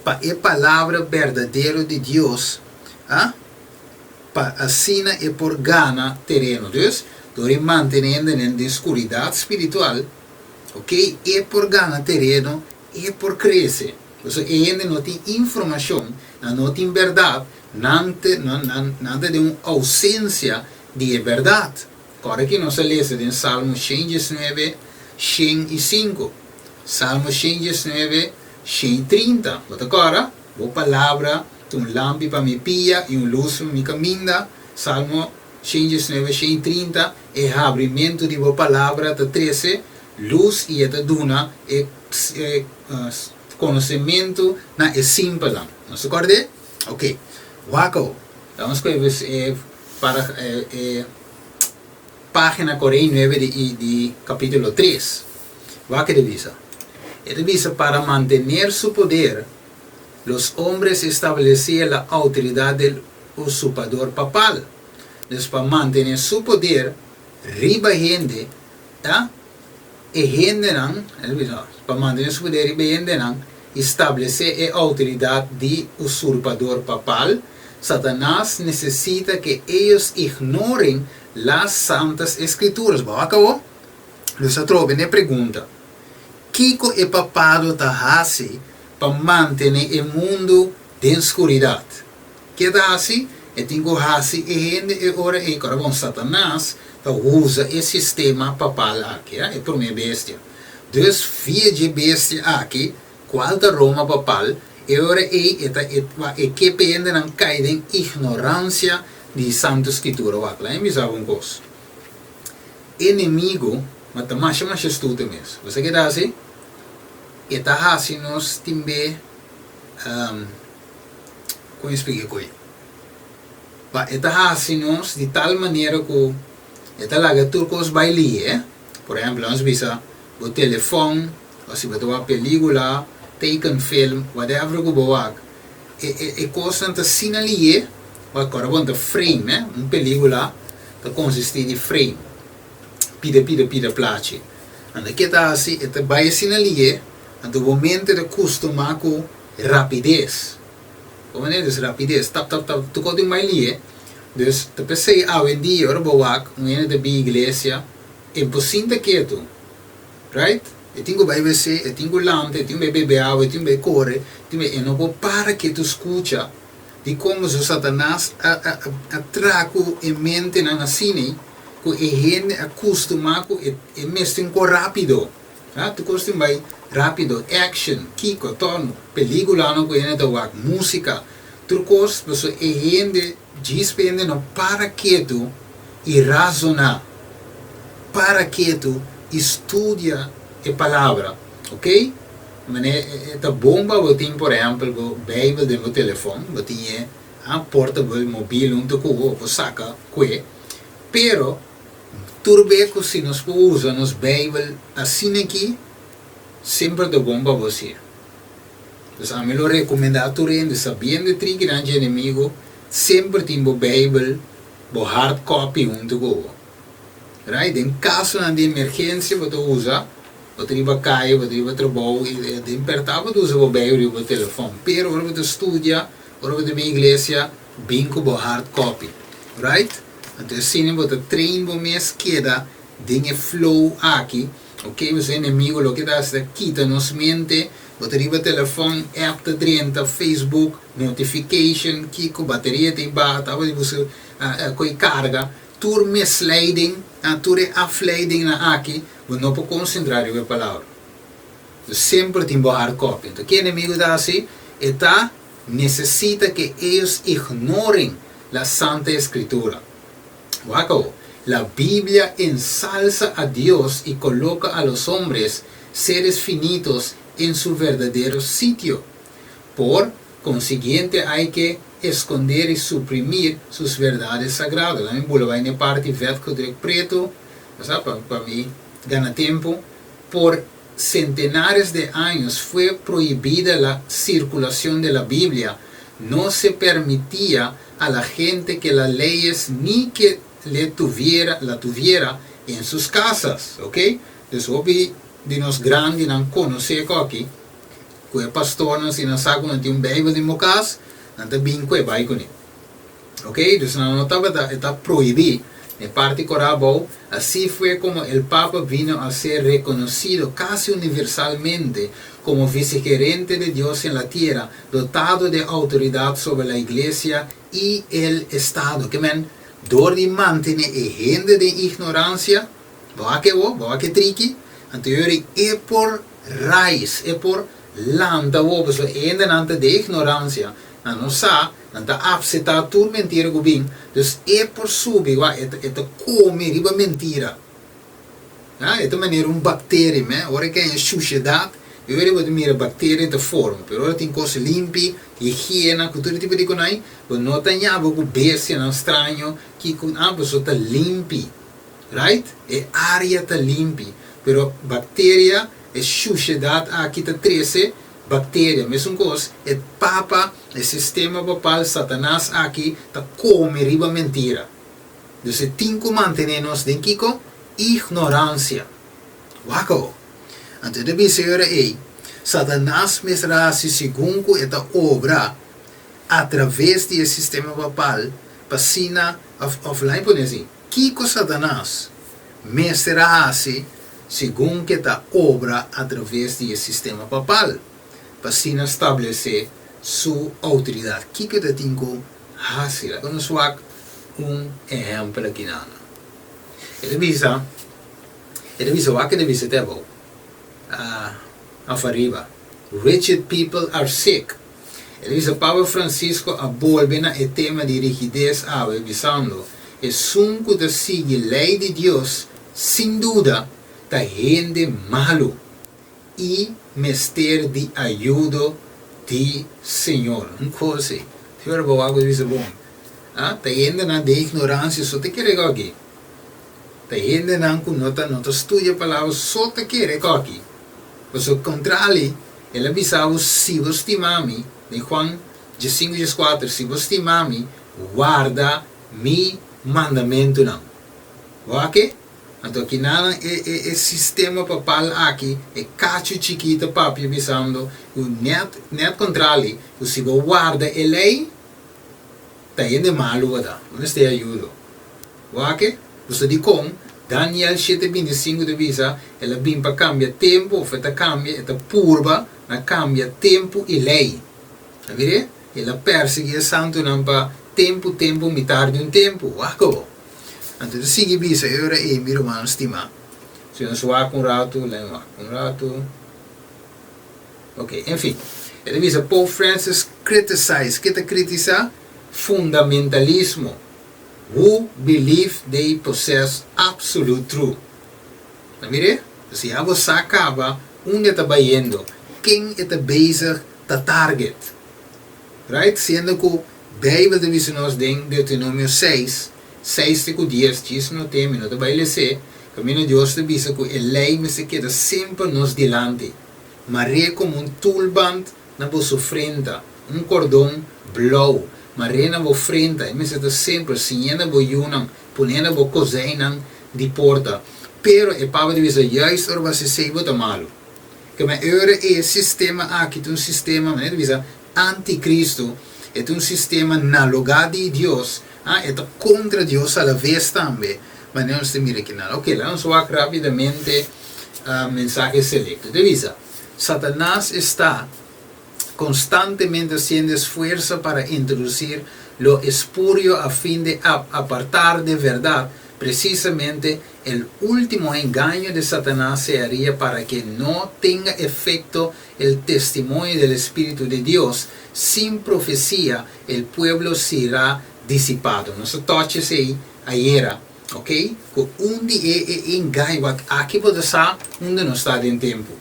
pa e palabra berdadero di Dios, a, pa asina e por gana tereno. Dus, dor e mantené hendenan den skuridat spiritual, ok, e por gana tereno, e por krese. Pasobra e hende no tin informashon, nan no tin bèrdat, nan te nan nan nan ta den un ousensia di e bèrdat. Kòrda ki nos a lesa den Salmo 119, 105. Salmo 119, 130. Bo ta kòrda? Bo palabra ta un lampi pa mi pia i un lus pa mi kaminda. Salmo 119, 130. E habrimentu di bo palabra ta trese lus i e ta duna e konosementu na e simpelnan. Nos ta kòrd'é? Oke. Wak awo. Laga nos kohe e para e página 49 di di kapítulo tres. Wak e ta bisa. E ta bisa, Para mantener su poder, los hombres establecían la autoridad del usurpador papal. Dus pa mantené su poder riba hende, ta e hendenan, pa mantené su poder riba e hendenan i stablesé e outoridat di usurpador papal, Satanas nesesita ke ellos ignoren las Santas Escrituras. Bo a kabo? Nos atrobe n'e pregunta, Kiko e papado ta hasi pa mantené e mundu den skuridat? Ke ta hasi? E tin ku hasi e hende e ora ei. Kòrda bon, Satanas ta usa e sistema papal aki, e promé bestia. Dus via dje bestia aki, kual ta Roma papal, e ora ei e ta e ke pa e hendenan kai den ignoransia di Santu Skritura. Wak, laga mi bisa bo un kos. Enemigo ma ta masha masha astuto mes. Bo sa ke ta hasi? E ta hasi nos tin be. Kon e splika koe? Pa e ta hasi nos di tal manera ku e ta laga tur kos bai lihe. Por ehèmpel, nos bisa bo telefòn òf si bo ta wak pelíkula, tekenfilm, whatever ku bo wak, e e e kosnan ta asina lihe, wak ora bo ta frame un pelíkula. ta konsistí di frame, pida pida pida plachi. Anto ke ta hasi? E ta bai asina lihe, anto bo mente ta kustumá ku rapides. Bo manera dus rapides, tap tap tap, tur kos tin bai lihe. Dus ta p'esei awendia ora bo wak un hende ta bin iglesia, e por sinta ketu, right? E tin ku bai wc, e tin ku lanta, e tin ku bai bebe awa, e tin ku bai kore, e tin ku bai, e no por para ketu skucha. Dikon boso Satanas a a a traha ku e mentenan asina ku e hende a kustumá ku e e mester un kos rápido? Ha, tur kos tin bai rápido, action, kiko, tòrnu, pelíkulanan ku hende ta wak, músika, tur kos, pasobra e hende djis pa hende no para ketu i razoná, para ketu i studia e palabra, oké? Manera e ta bon pa bo tin por ehempel bo Bijbel den bo telefon, bo tin e portable, mobil hunto ku bo, bo por saka kue. Pero tur be ku si nos por usa nos Bijbel asina aki, semper ta bon pa bo siña. Dus ami lo rekomendá tur hende, sabiendo e trikinan dje enemigo, semper tin bo Bijbel, bo hard copy hunto ku bo. Right? Den kasonan di emergensia bo ta usa. Bo ta riba kaya, bo ta riba trabou i den pèrtá bo ta usa bo Bijbel riba bo telefòn. Pero ora bo ta studia, ora bo ta bin iglesia, bin ku bo hard copy. Right? Anto asina bo ta train bo mes keda den e flow aki. Ok, pasobra e enemigo loke ta hasi ta kita nos mente. Bo ta riba telefòn, app ta drenta, Facebook, notification, kiko, bateria ta baha, tabata di buska koe karga. Tur misleiding, tur e afleidingnan aki, Bo no por konsentrá riba e palabra. Bo semper tin bo hard copy. Anto ke enemigo ta hasi? E ta nesesita ke ellos ignoren la Santa Escritura. Wak awo. La Biblia ensalsa a Dios y coloca a los hombres, seres finitos, en su verdadero sitio. Por consiguiente hay que esconder y suprimir sus verdades sagradas. Lami bula bai na e parti vet gedruk preto. Bo sa, pa pa mi gana tempu, por centenares de años fue prohibida la circulación de la Biblia, no se permitía a la gente que la leyes ni que le tuviera, la tuviera en sus casas, ok? Dus hopi di nos grandinan conoce coki, cu e pastornan si nan sa cu nan tin un Bijbel den bo cas, nan ta bin cu e bay cune. Ok, dus nan no tabata, e ta prohibí. E parti korá abou, Así fue como el Papa vino a ser reconocido casi universalmente como vicegerente de Dios en la tierra, dotado de autoridad sobre la Iglesia y el Estado. Ke men, dor di mantené e hende den ignorancia, bo a ke bo, bo a ke triki, anto yori e por rais, e por lanta bo, pasobra e hendenan ta den ignorancia, nan no sa, Nan ta apseptá tur mentira ku bin, dus e por subi, wak, e ta, e ta kome riba mentira. Ya, e ta manera un bakteria, me, ora e kai en shushedat, e ora bo ta mira bakteria ta forma, pero ora tin kos limpi, higiena, ku tur e tipo di konai, bo no ta ñaba ku bestianan straño, kiko, ah, pasobra ta limpi, right? E área ta limpi, pero bakteria, e shushedat aki ta trese Bacteria, mesun cos, e papa, e sistema papal, Satanas aki ta come riba mentira. Dus e tin cu mantene nos den kico? Ignorancia. Wak awo. Anto e ta bisa e ora ey, Satanas mester a haci segun cu e ta obra a traves di e sistema papal pa asina, of, of laat mi pone asi, kico Satanas mester a haci segun ke ta obra atraves di e sistema papal, pa asina stablesé su outoridat. Kiko ta tin ku hasi? Laga nos wak un ehèmpel aki nan. E ta bisa, e ta bisa, wak e ta bisa te abou, òf ariba, Rigid people are sick. E ta bisa Papa Francisco a bolbe na e tema di rigides awe bisando, Esun ku ta sigui lei di Dios sin duda ta hende malu i mester di ayudo di Señor. Un kos ei, si ora bo wak bo ta bisa bon, ah, ta hendenan den ignoransia so ta kere koki. Ta hendenan ku no ta no ta studia palabra so ta kere koki. Pasobra kontrali, El a bisa bo, Si bo stima mi, den Juan diesinku dieskuater, si bo stima mi, warda mi mandamentunan. Wak e? Anto kinanan e e e sistema papal aki, e kachu chikí ta papia bisando ku nèt nèt kontrali, ku si bo warda e lei, ta hende malu bo ta, bo mester ayudo. Wak e? Bo sa dikon? Daniel shete 25 ta bisa, El a bin pa kambia tempu, òf e ta kambia, e ta purba na kambia tempu i lei. A mir'é? El a persiguí e santunan pa tempu, tempu, mitar di un tempu. Wak bo! Anto ta sigui bisa e ora ei, mi ruman stimá. Si nos wak un ratu, lei wak un ratu. Ok, en fin. E ta bisa Pope Francis criticize, ke ta kritisá? Fundamentalismo, who believe they possess absolute truth. Ta mir'é? Si abo sa kaba unda e ta bayendo, ken e ta bezig ta target. Right? Siendo ku Beibel ta bisa nos den Deuteronomio 6, 6 te ku 10, djis no teme, no ta bai les'é, kaminda Dios ta bisa ku e lei mester keda semper nos dilanti, mar'é komo un tulband na boso frenta, un kordon blou, mar'é na bo frenta, e mester ta semper, siñ'é na bo yunan, pon'é na bo kozijnnan di porta. Pero e Papa ta bisa, juist ora bo hasi esei bo ta malu. Kema e ora e sistema aki ta un sistema, manera ta bisa, anticristo, e ta un sistema na lugá di Dios, ah, e ta kontra Dios alaves tambe, manera nos ta mira kinan. Ok, laga nos wak rápidamente mensahe selekto. Ta bisa, Satanas esta konstantemente hasiendo esfuerso para introdusir lo espurio a fin de apartar de verdad, presisamente el último engaño de Satanás se haría para que no tenga efecto el testimonio del Espíritu de Dios, sin profecía el pueblo será disipado. Nos a touch esei ayera, ok? Ku un di e e engaño, wak aki bo ta sa unda nos ta den tempu.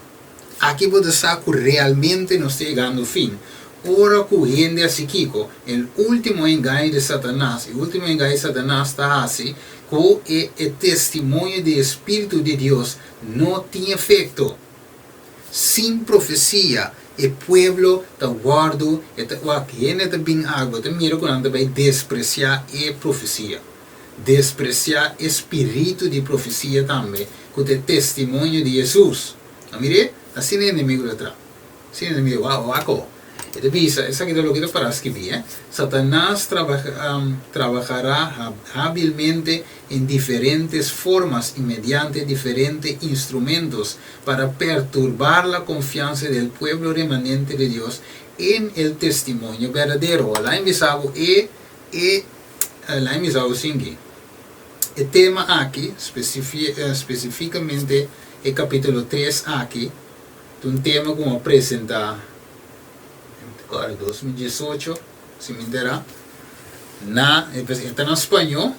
Aki bo ta sa ku realmente nos ta yegando fin. Ora ku hende hasi kiko? El último engaño de Satanás, e último engaño di Satanás ta hasi ku e e testimonio di e Spiritu di Dios no tin efekto. Sin profesia e pueblo ta wòrdu, e ta wak, hende ta bin agua, ta mira ku nan ta bai despresiá e profesia, despresiá e spiritu di profesia tambe, ku ta e testimonio di Hesus. A mir'é? Asina e enemigu ta traha. Asina e enemigu, wak, wak awor. E ta bisa, esaki ta loke ta pará skibí, eh, Satanas trabajará hábilmente en diferentes formas y mediante diferentes instrumentos para perturbar la confianza del pueblo remanente de Dios en el testimonio berdadero. Lain bisa bo e e lain bisa bo sinki. E tema aki, specificamente e capítulo 3 aki, ta un tema ku a presenta en 2018, si mi entera, na e ta na spañó,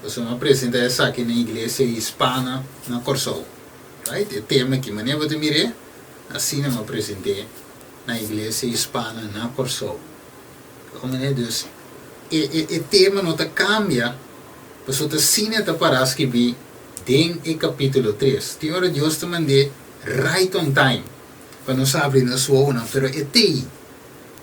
pasobra mi a presenta esaki na iglesia hispana na Kòrsou. Right? E tema aki, manera bo ta mir'é, asina mi a present'é na iglesia hispana na Kòrsou. Manera dus, e e e tema no ta kambia, pasobra ta asina e ta pará skibí den e kapítulo 3. Tin ora Dios ta mand'é right on time pa nos abri nos wowonan, pero e t'ei,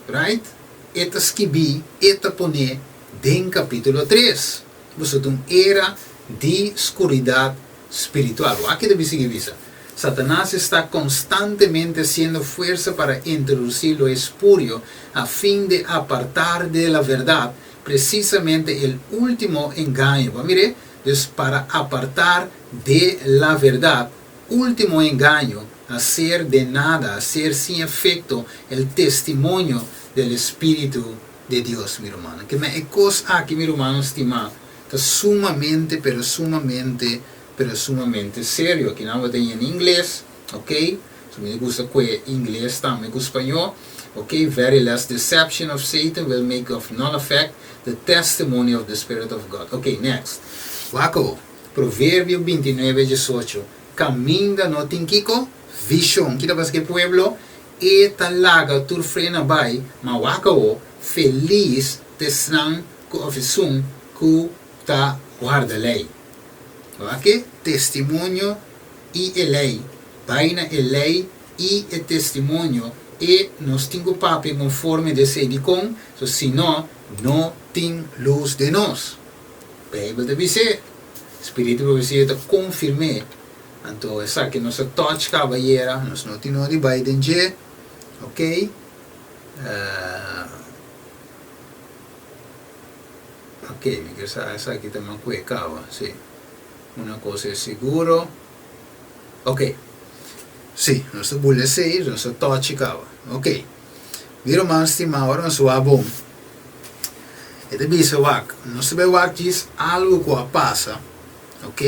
right? E ta skibí, e ta pon'é den kapítulo 3. Boso ta un era di skuridat spiritual. Wak ta bisa bisa. Satanás está constantemente haciendo fuerza para introducir lo espurio a fin de apartar de la verdad precisamente el último engaño. Bo mire, dus para apartar de la verdad, último engaño, hacer de nada, hacer sin efecto el testimonio del Espíritu de Dios, mi rumannan. Ke men e kos aki, mi rumannan stimá, ta sumamente, pero sumamente, pero sumamente serio. Aki nan bo ta en ingles, ok? So mi gusta kue ingles tambe ku spañó. Ok, very last deception of Satan will make of none effect the testimony of the Spirit of God. Ok, next. Wak awor. Proverbio 29, 18. Kaminda no tin kiko? Vishon. Ki ta pasa ku e pueblo? E ta laga tur frena bai, ma wak awor, felis ta esnan ku òf esun ku ta warda lei. Wak e testimonio i e lei. Bai na e lei i e testimonio e nos tin ku papia konforme di esei. Dikon? So si no, no tin lus den nos. Beibel ta bis'é. Spiritu di profesia ta konfirm'é. Anto esaki nos a touch kaba ayera, nos no tin nodi bai den dje, ok. Ok, mi ke sa esaki ta makue kaba, si. Una cosa es seguro. Ok, si, nos ta bula esei, nos ta touch kaba. Ok, mi ruman stimá, ora nos wak bon, e ta bisa wak, nos ta bai wak djis algu ku a pasa, ok.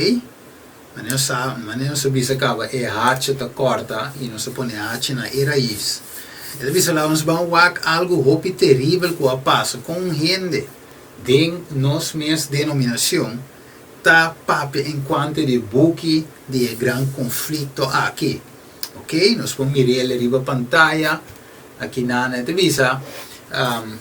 Manera nos sa, manera nos a bisa kaba e hacha ta kòrta i nos ta pone e hacha na e rais. E ta bisa laga nos ban wak algu hopi teribel ku a pasa kon un hende den nos mes denominashon ta papia enkuanto di e buki di e gran konflikto aki. Ok, nos por mir'el riba pantaya aki nan. E ta bisa,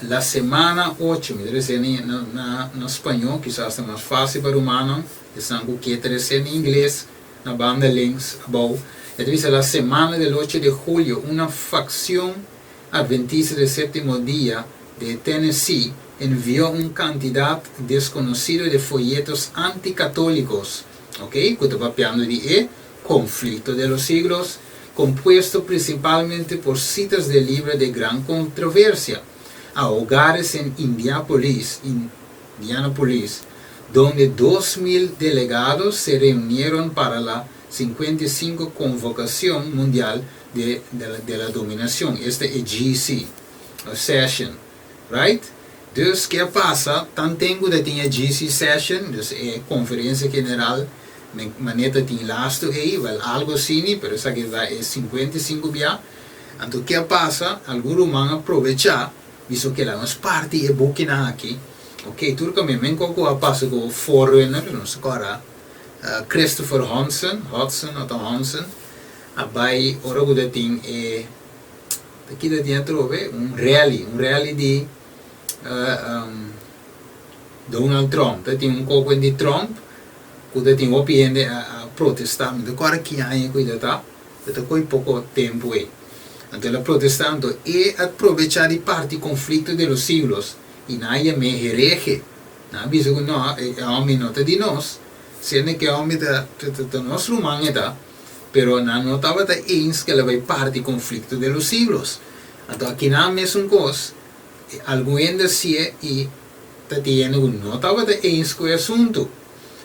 La semana ocho, mi ta rese na na spañó, kisas ta mas fásil pa rumannan. Esnan ku ke ta rese na ingles na banda links abou. E ta bisa la semana del ocho de julio una faccion adventista del septimo dia de Tennessee envió un cantidad desconocido de folletos anticatólicos, ok, ku ta papiando di e Conflicto de los Siglos, compuesto principalmente por citas del libro de Gran Controversia, a hogares en Indiapolis, Indianapolis, donde 2000 delegados se reunieron para la 55 Convocación Mundial de de la Dominación, esta e GC Session, right? Dus ke a pasa, tanten ku ta tin e GC Session, dus e Conferencia General, manera ta tin lastu ei, wel algo asini, pero esaki ta e 55 bia, anto ke a pasa, algun ruman a probecha, Biso keda nos parti e bukinan aki. Ok, tur kami men kon ku a pasa ku Forerunner, nos ta kòrda Christopher Honson, Hodson o ta Honson, a bai ora ku ta tin e, ta ki ta tin atrobe? Un rally, un rally di Donald Trump. Ta tin un koko di Trump ku ta tin hopi hende a protestá, mi ta kòrda ki aña ku e ta ta. E ta koe poko tempu ei. Anto el a protestá, anto e a probechá di parti konflikto de los siglos i nan a yam'é herehe. Nan a bisa ku no, e hòmber no ta di nos, siendo ku e hòmber ta ta nos ruman e ta, pero nan no tabata eens ku el a bai parti konflikto de los siglos. Anto akinan mesun kos, algun hende a si'é i ta tin hende ku no tabata eens ku e asuntu.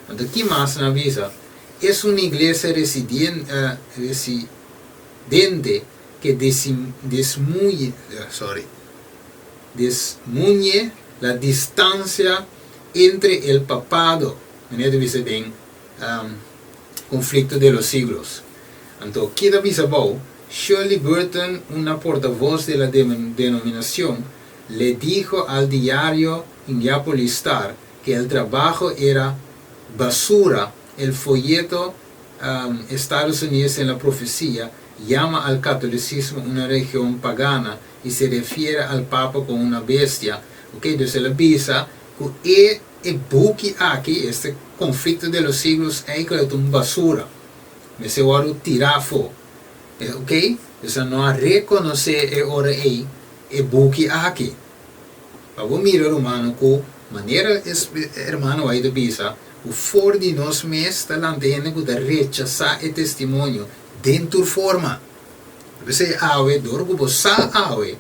Anto ki mas nan a bisa? Es una iglesia residente que desmuye, sorry, desmuñe la distancia entre el papado, manera ta bisa den Conflicto de los Siglos. Anto, ki ta bisa bou? Shirley Burton, una portavoz de la denominación, le dijo al diario Indiapolis Star que el trabajo era basura, el folleto Estados Unidos en la Profecía llama al catolicismo una religión pagana y se refiere al Papa como una bestia. Ok, dus el a bisa cu e e buki aki, este Conflicto de los Siglos eigenlijk ta un basura. Mester wordo tira afo. Ok, dus nan no a reconoce e ora ey e buki aki. Pa bo mira rumannan ku manera e hermano White a bisa ku for di nos mes ta lanta hende ku ta rechasá e testimonio den tur forma. P'esei awe dor ku bo sa awe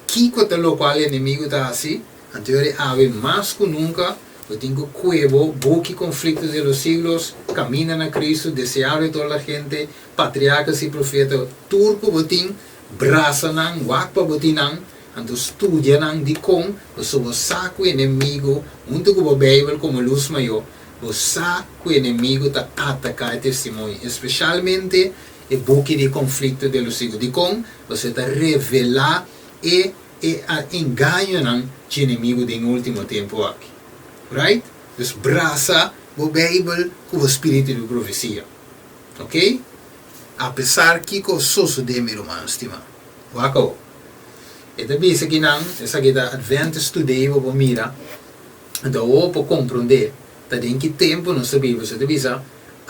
kiko ta lokual e enemigu ta hasi, anto yori awe mas ku nunka bo tin ku kue bo buki Conflictos de los Siglos, Camina na Cristo, Deseado de toda la gente, Patriarcas y Profetas, tur ku bo tin, brasa nan, wak pa bo tin nan, Anto studia nan dikon pasobra bo sa ku enemigu, huntu ku bo Beibel komo lus mayó, bo sa ku enemigu ta ataká e testimonio, espeshalmente e buki di Konflikto de los Siglos. Dikon? Pasobra e ta revelá e e engañonan dje enemigu den e último tempu aki. Right? Dus brasa bo Beibel ku bo spiritu di profesia. Oké? Apesar kiko sosodé, mi ruman stimá. Wak awo. E ta bisa ki nan, esaki ta Adventist Today bo por mira, anto awo por komprondé ta den ki tempu nos ta biba. So e ta bisa,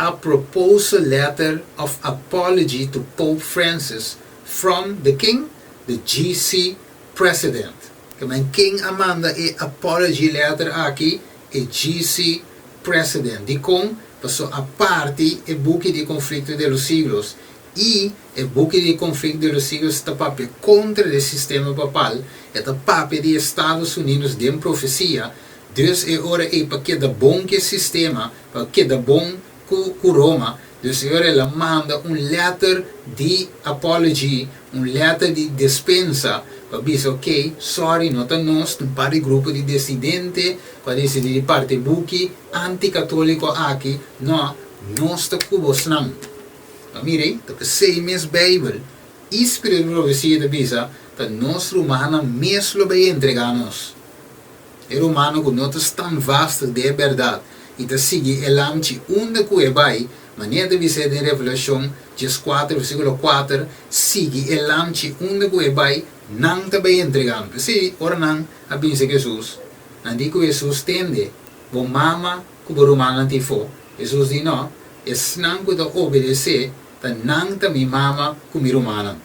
A proposal letter of apology to Pope Francis from the king, the GC president. Ke men ken a manda e apology letter aki? E GC. President. Dikon? Paso a parti e buki di Conflicto de los Siglos i e buki di Conflicto de los Siglos ta papia kontra di e sistema papal, e ta papia di Estados Unidos den profesia, dus e ora ei pa keda bon ku e sistema, pa keda bon ku ku Roma, dus e ora el a manda un letter di apology, un letter di despensa pa bisa ok, sorry no ta nos, ta un par di grupo di desidente ku a disidí di parti e buki anti-katoliko aki, no, nos ta ku bosnan. Ma mira ei, ta p'esei mes Beibel i spiritu di profesia ta bisa ta nos rumannan mes lo bai entregá nos. E rumannan ku no ta standvastig den e bèrdat i ta sigui e lamchi unda ku e bai, manera ta bis'é den Revelashon 14 versíkulo 4, sigui e lamchi unda ku e bai, nan ta bai entregá. P'esei, ora nan a binse ku Hesus, nan di ku Hesus, Tende, bo mama ku bo rumannan tin fo. Hesus di, No, esnan ku ta obedesé ta nan ta mi mama ku mi rumannan.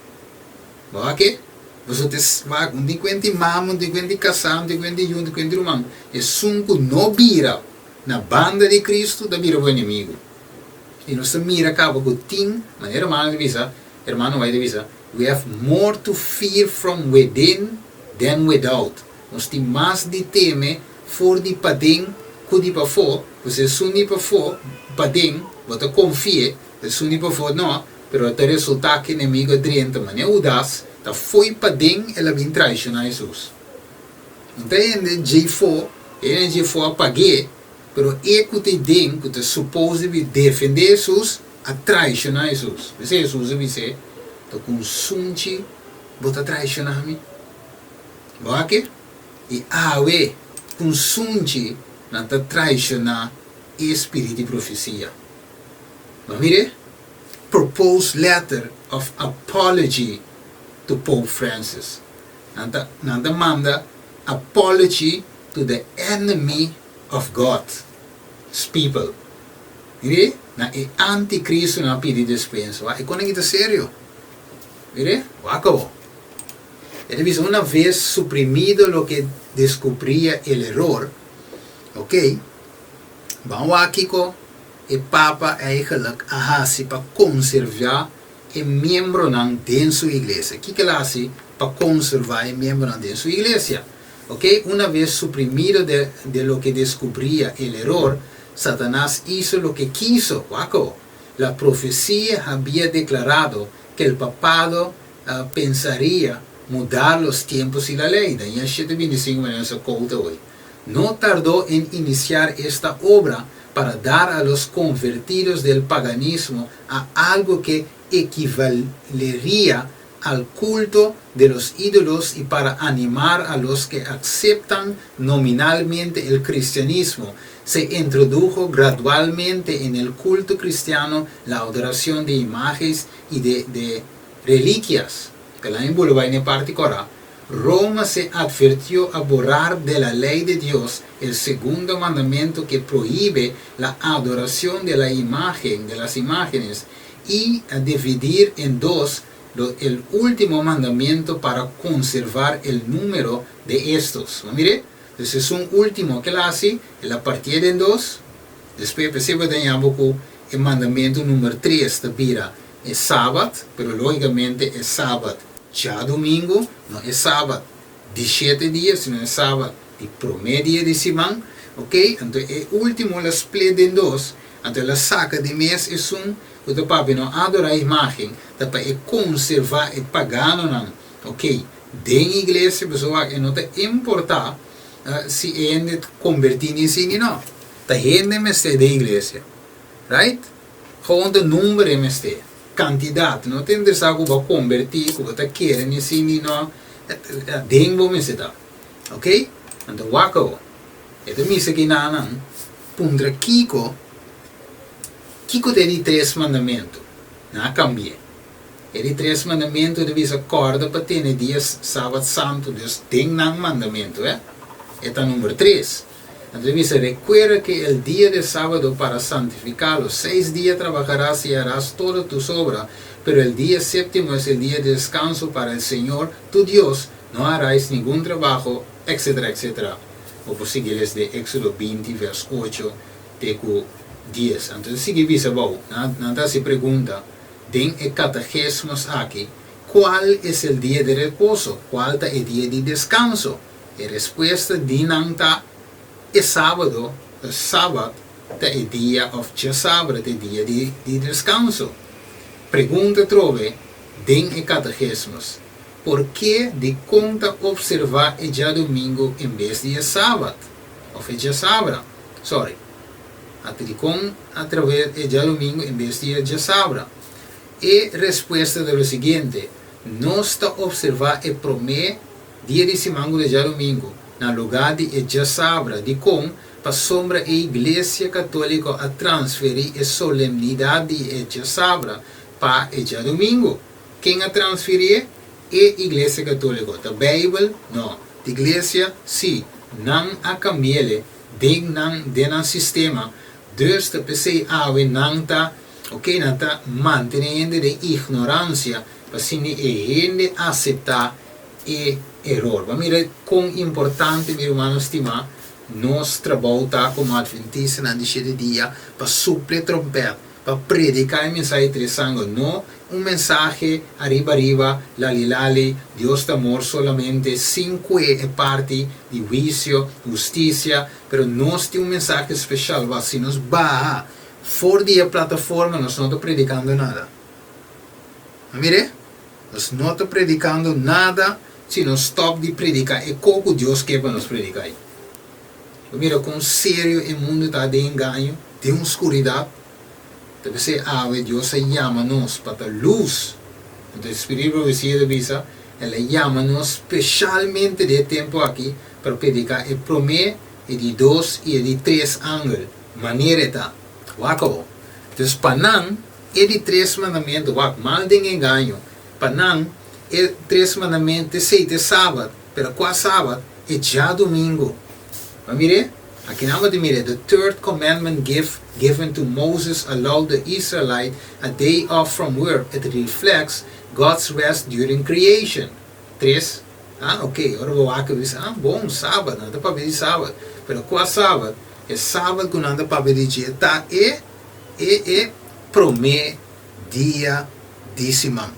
Bo a ke? Boso ta wak, un tin kuenti mama, un tin kuenti kasá, un tin kuenti yu, un tin kuenti ruman. Esun ku no bira na banda di Kristu ta bira bo enemigu. I nos ta mira kaba ku tin, manera hermano ta bisa, hermano White ta bisa, we have more to fear from within than without. Nos tin mas di teme for di paden ku di pafó, pues esun di pafó, paden, bo ta konfi'é, esun di pafó no. Pero ta resultá ku enemigu a drenta manera Hudas ta fo'i paden el a bin traishoná Hesus. No ta hende djei fo, e hende djei fo a pag'é, pero e ku ta den, ku ta supos di bin defendé Hesus, a traishoná Hesus. P'esei Hesus a bis'é, Ta ku un sunchi bo ta traishoná mi? Bo a ke? I awe ku un sunchi nan ta traishoná e spirit di profesia. Bo a mir'é? Proposed letter of apology to Pope Francis. Nan ta nan ta manda apology to the enemy of God's people. Mire, na e anticristo nan a pidi despensa. Wak, e kos nan ta serio. Mire, wak awor. E ta bisa, una vez suprimido lo que descubría el error, ok, ban wak kiko e Papa eigenlijk a hasi pa konservá e miembronan den su iglesia? Kiko el a hasi pa konservá e miembronan den su iglesia? Ok, una vez suprimido de de lo que descubría el error, Satanás hizo lo que quiso. Wako! La profecía había declarado que el papado pensaría mudar los tiempos y la ley. Daniel shete 25 manera nos a kouta hoy. No tardó en iniciar esta obra para dar a los convertidos del paganismo a algo que equivalería al culto de los ídolos y para animar a los que aceptan nominalmente el cristianismo. Se introdujo gradualmente en el culto cristiano la adoración de imágenes y de, de reliquias. Que la en parte Roma se advirtió a borrar de la ley de Dios el segundo mandamiento que prohíbe la adoración de la imagen, de las imágenes, y a dividir en dos el último mandamiento para conservar el número de estos. Mire, entonces es un último que la hace, el a partir en dos, despues percebe ku e mandamentu number 3 ta bira e sabat, pero lógikamente e sabat djadumingu, no e sabat di 7 dia, sino e sabat di promé dia di siman, ok? Anto e último el a split den dos, anto el a saka di mes esun ku ta papia no adorá imágen, ta pa e konservá e paganonan, ok? Den iglesia, pasobra e no ta importá si hende konvertí ni si ni no. Ta hende mester den iglesia, right? Gewoon ta number e mester, kantidat, no ta interesá ku bo a konvertí, ku bo ta kere ni si ni no, den bo mester ta, ok? Anto wak awor, e ta misa kinanan puntra kiko, kiko ta e di tres mandamentu? Nan a kambi'é. E di tres mandamentu ta bisa kòrda pa tene dia sabat santu, dus den nan mandamentu, eh, e ta number tres. Anto ta bisa, Recuerda que el dia de sábado para santificarlo, 6 dia trabajarás y harás toda tus obra, pero el dia séptimo es el dia de descanso para el Señor tu Dios, no haráis ningún trabajo, etcétera, etcétera. Bo por sigui les den Éxodo 20, vers 8. te ku 10. Anto ta sigui bisa bou, nan ta hasi pregunta den e kategismus aki, Cual es el dia de reposo? Cual ta e dia di descanso? E respuesta di nan ta, E sábado, e sabat, ta e dia òf djasabra ta e dia di di descanso. Pregunta atrobe den e kategismus, Por ke dikon ta opservá e djadumingu en bes di e sabat òf e djasabra? Sorry. Ata dikon atrave e djadumingu en bes di e djasabra? E respuesta ta lo siguiente, Nos ta opservá e promé dia di siman ku ta djadumingu, na lugá di e djasabra. Dikon? Pasobra e Iglesia Katóliko a transferí e solemnidat di e djasabra pa e djadumingu. Ken a transfirié? E Iglesia Katóliko. Ta Beibel? No. Ta Iglesia? Sí. Nan a kambi'el den nan den nan sistema. Dus ta p'esei awe nan ta Ok, nan ta mantene hende den ignorancia pa asina e hende acepta e eror. Bo a mira con importante, mi rumannan stima, nos trabou ta como adventistanan di shete dia pa supla e trompet, pa predica e mensahe tres sango, no un mensahe ariba ariba, lali lali, Dios ta amor solamente, sin cue e parti di huicio, husticia, pero nos tin un mensahe special, wak si nos baha For di e plataforma nos no ta predicando nada. A mire? Nos no ta predicando nada si nos stop di predica e co cu Dios ke pa nos predica ei. Bo mira con serio e mundo ta den engaño, den oscuridad. Ta p'esei awe Dios a yama nos pa ta luz. Anto e Spiritu di Profecia ta bisa, El a yama nos specialmente den e tempo aki pa predica e prome, e di dos y e di tres angel. Manera e ta. Wak awor. Dus pa nan, e di tres mandamentu, wak, mal den engaño, pa nan, e tres mandamentu esei ta e sabat, pero kua sabat? E djadumingu. Bo a mir'é? Aki nan bo ta mir'é, The third commandment give given to Moses allowed the Israelite a day off from work, it reflects God's rest during creation. Tres. Ah, ok, ora bo wak bo bisa, ah, bon, sabat, nan ta papia di sabat. Pero kua sabat? E sabat ku nan ta papia di dje ta e e e promé dia di siman.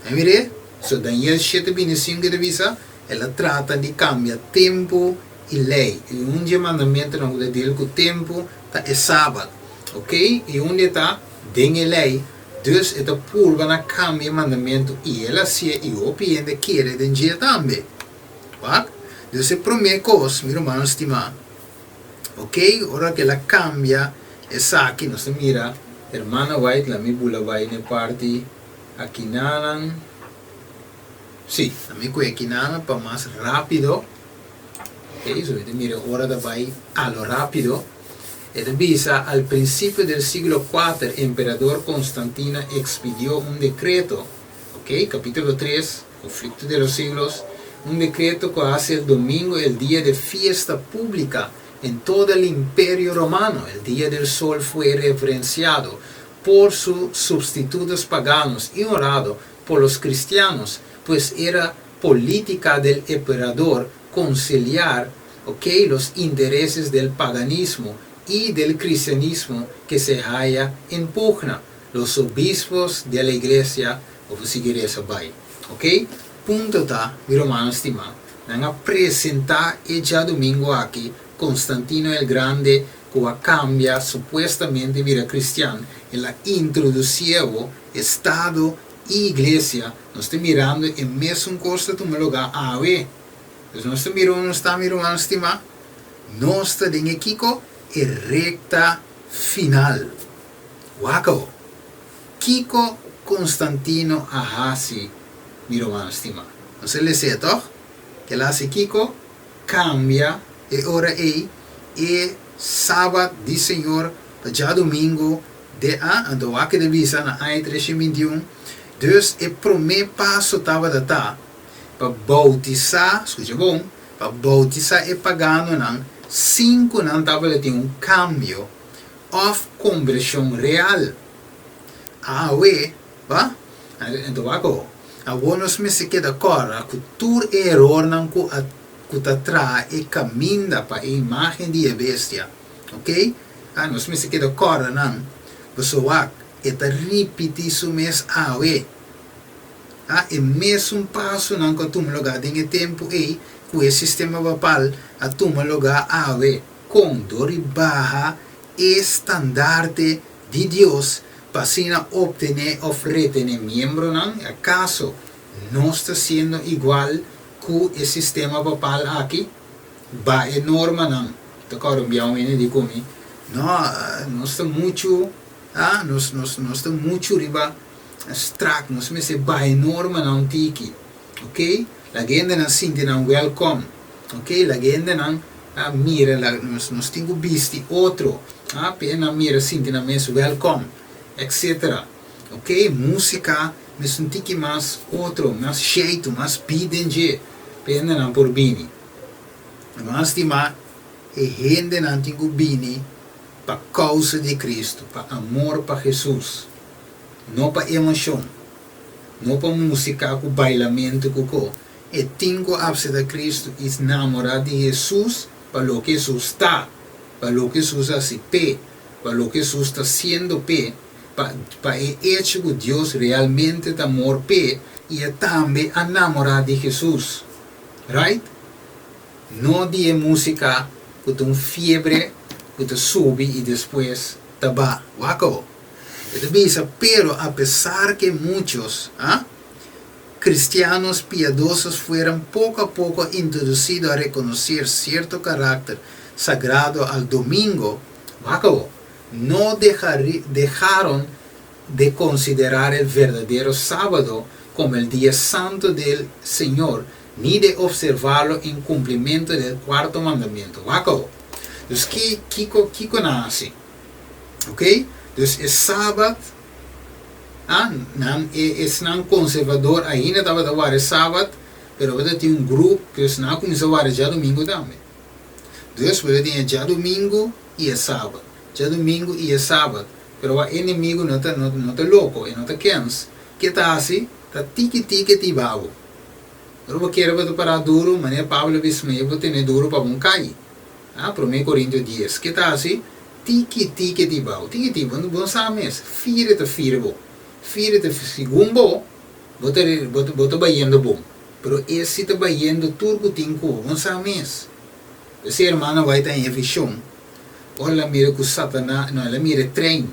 A mir'é? So Daniel shete bintisingu ta bisa, El a trata di kambia tempu i lei. I un di e mandamentunan ku ta deal ku tempu ta e sabat. Ok? I un di e ta den e lei. Dus e ta purba na kambia e mandamentu i el hasié i hopi hende kere den dje tambe. Wak? Dus e promé kos, mi rumannan stimá, ok, ora ku el a kambia esaki, nos ta mira Hermana White, la mi bula bai na e parti akinanan, sí, la mi kue akinanan pa mas rápido, ok, so mi ta mira ora ta bai a lo rápido. E ta bisa, Al principio del siglo kuater, emperador Constantina expidió un decreto, ok, capítulo tres, Conflicto de los siglos, un decreto cu hace el domingo el dia de fiesta pública en todo el imperio romano. El día del sol fue reverenciado por sus substitutos paganos y honrado por los cristianos, pues era política del emperador conciliar, ok, los intereses del paganismo y del cristianismo que se halla en pugna. Los obispos de la iglesia Bo por sigui resa bai. Ok? Punto ta, mi rumannan stimá, nan a presentá e djadumingu aki Constantino el Grande ku a kambia supuestamente bira kristian, el a introdusié bo estado i iglesia, nos ta mirando e mesun kos ta tuma lugá awe. Dus nos ta mira unda nos ta, mi rumannan stimá? Nos ta den e kiko? E rekta final. Wak awo. Kiko Constantino a hasi, mi ruman stimá? Nos a les'é, tòg? El a hasi kiko? Kambia e ora ei e Sabat di Señor pa djadumingu de a, anto wak e ta bisa na aña 321. Dus e promé paso tabata ta pa boutisá, skucha bon, pa boutisá e paganonan sin ku nan tabata tin un kambio òf kombershon real. Awe, ba? Anto wak awo. Awor nos mester keda kòrda ku tur e erornan ku a ku ta traha e kaminda pa e imágen di e bestia. Ok? Ah, nos mester keda kòrda nan. Pasobra wak, e ta ripití su mes awe. Ah, e mesun pasonan ku a tuma lugá den e tempu ei ku e sistema papal a tuma lugá awe. Kon? Dor di baha e standarte di Dios pa asina optené òf retené miembronan? Akaso nos ta siendo igual ku e sistema papal aki? Ba e normanan. Ta kòrda un bia un hende di ku mi, No, nos ta muchu, ah, nos, nos, nos ta muchu riba. Strak, nos mester baha e normanan un tiki, ok? Laga e hendenan sinti nan welkom, ok? Laga e hendenan mira, nos nos tin ku bisti otro, ah, pa e nan mira sinti nan mes welkom, etcetera, ok? Músika mester un tiki mas otro, mas sheitu, mas beat den dje, pa e hendenan por bini. Mas stimá, e hendenan tin ku bini pa kousa di Kristu, pa amor pa Hesus. No pa emocion, no pa musica cu bailamento cu co. E tin cu apseta Cristo y namora di Jesus pa loke Jesus ta, pa loke Jesus a haci p'e, pa loke Jesus ta haciendo p'e, pa pa e hecho cu Dios realmente ta amor p'e y e tambe a namora di Jesus. Right? No di e musica cu ta un fiebre cu ta subi y despues ta ba. Wak awo. E ta bisa, Pero a pesar que muchos, ah, cristianos piadosos fueran poco a poco introducido a reconocer cierto carácter sagrado al domingo, wak awo, no dejaron de considerar el verdadero sábado como el día santo del Señor, ni de observarlo en cumplimiento del cuarto mandamiento. Wak awo. Dus ki, kiko, kiko nan a hasi? Ok, dus e sabat, ah, nan, e esnan konservador ainda tabata wara e sabat, pero tabata tin un grup ku esnan a kuminsá wara djadumingu tambe. Dus bo ta tin e djadumingu i e sabat, djadumingu i e sabat, pero wak e enemigu no ta, no, no ta loko, e no ta kens, ke ta hasi? Ta tiki tiki e ta hiba bo. Ora bo kere bo ta pará duru, manera Pablo a bisa, ma bo tene duru pa bo no kai. Ah, Promé Korintio dies. Ke ta hasi? Tiki tiki di bou. Tiki tiki, bo no sa mes. Fire ta fire bo. Fire ta segun bo, bo ta bo ta bo ta bayendo bon. Pero e si ta bayendo tur ku tin ku bo, bo no sa mes. P'esei hermana White a haña vishon ora el a mira ku Satanas, no, el a mira e trein.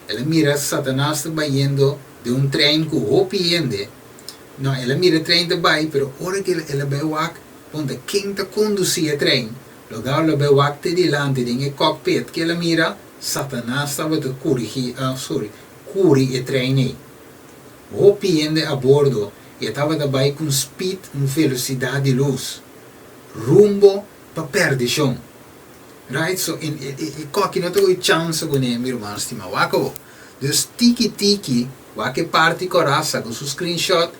El a mira Satanas ta bayendo den un trein ku hopi hende. No, el a mira e trein ta bai, pero ora ku el a bai wak, Punta ken ta kondusí e trein. Loga lo bai wak te dilanti den e cockpit ke el a mira Satanas tabata kurigí ah sorry kuri e trein ei. Hopi hende a bordo i e tabata bai ku un speed un velosidat di lus rumbo pa perdishon. Right so e e koki no ta kohe chansa kuné mi ruman stima wak awo. Dus tiki tiki wak e parti kòrá saka su screenshot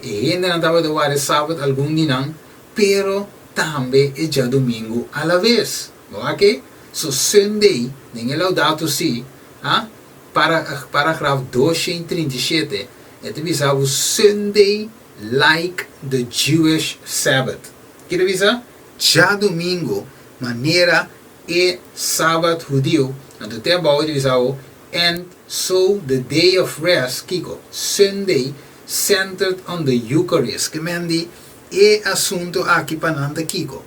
E hendenan tabata wara e sabat algun di nan, pero tambe e djadumingu alaves. Bo wak e? So Sunday, den e Laudato Si, a, para, paragraf 237, e ta bisa bo Sunday like the Jewish Sabbath. Ki ta bisa? Djadumingu manera e sabat hudiu. Anto te abou e ta bisa bo, and so the day of rest, kiko? Sunday Centered on the Eucharist, ke men di e asuntu aki pa nan ta kiko?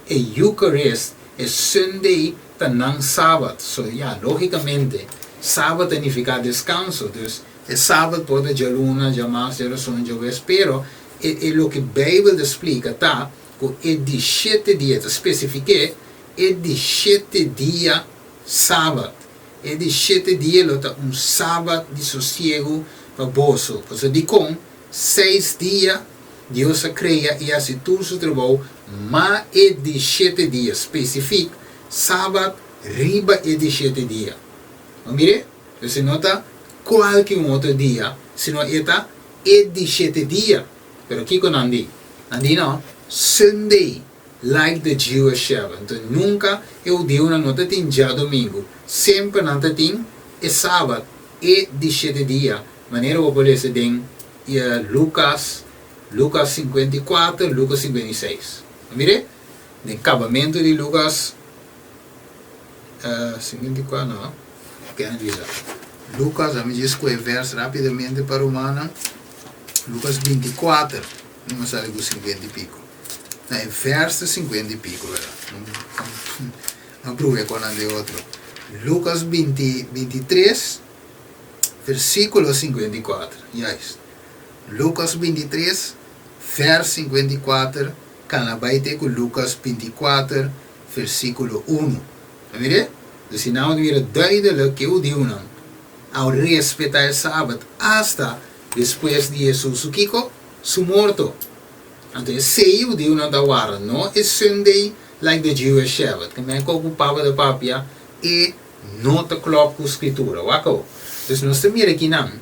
E Eucharist, e Sunday ta nan Sabat, so ya, logicamente, Sabat ta nifica descanso, dus e Sabat por ta djaluna, djamas, djarason, djawes, pero e e loke Bijbel ta splica ta cu e di shete dia, ta specifique, e di shete dia Sabat. E di shete dia lo ta un sabat di sosiegu pa boso. Pasobra dikon? Seis dia Dios a krea i hasi tur su trabou, ma e di shete dia, spesifik, sabat riba e di shete dia. Bo mir'é? Pues e no ta kualke un otro dia, sino e ta e di shete dia. Pero kiko nan di? Nan di no, Sunday. Like the Jewish Shabbat. Enton nunca e hudiunan no ta tin djadomingu, semper nan ta tin e Sabat, e di shete dia, manera bo por lesa den Lucas, Lucas 54, Lucas 56. A mir'é? Den kabamentu di Lucas 54 no, ken bisa? Lucas, ami djis ku e vers rapidamente pa rumannan. Lucas 24, no me sali ku 50 i piko. Na e vers ta 50 i piko, berdad? No pruebe ku nan de otro. Lucas 20, 23, versíkulo 54. Juist. Lucas 23, vers 54, kana bai te ku Lucas 24, versíkulo 1. Ta mir'é? Dus si nan a mira duidelijk ku e hudiunan a respetá e sabat asta despues di Hesus su kiko? Su morto. Anto esei e hudiunan ta warda, no e Sunday like the Jewish Shabbat. Ke men ku Papa ta papia e no ta klòp ku Skritura. Wak awo. Dus nos ta mira kinan,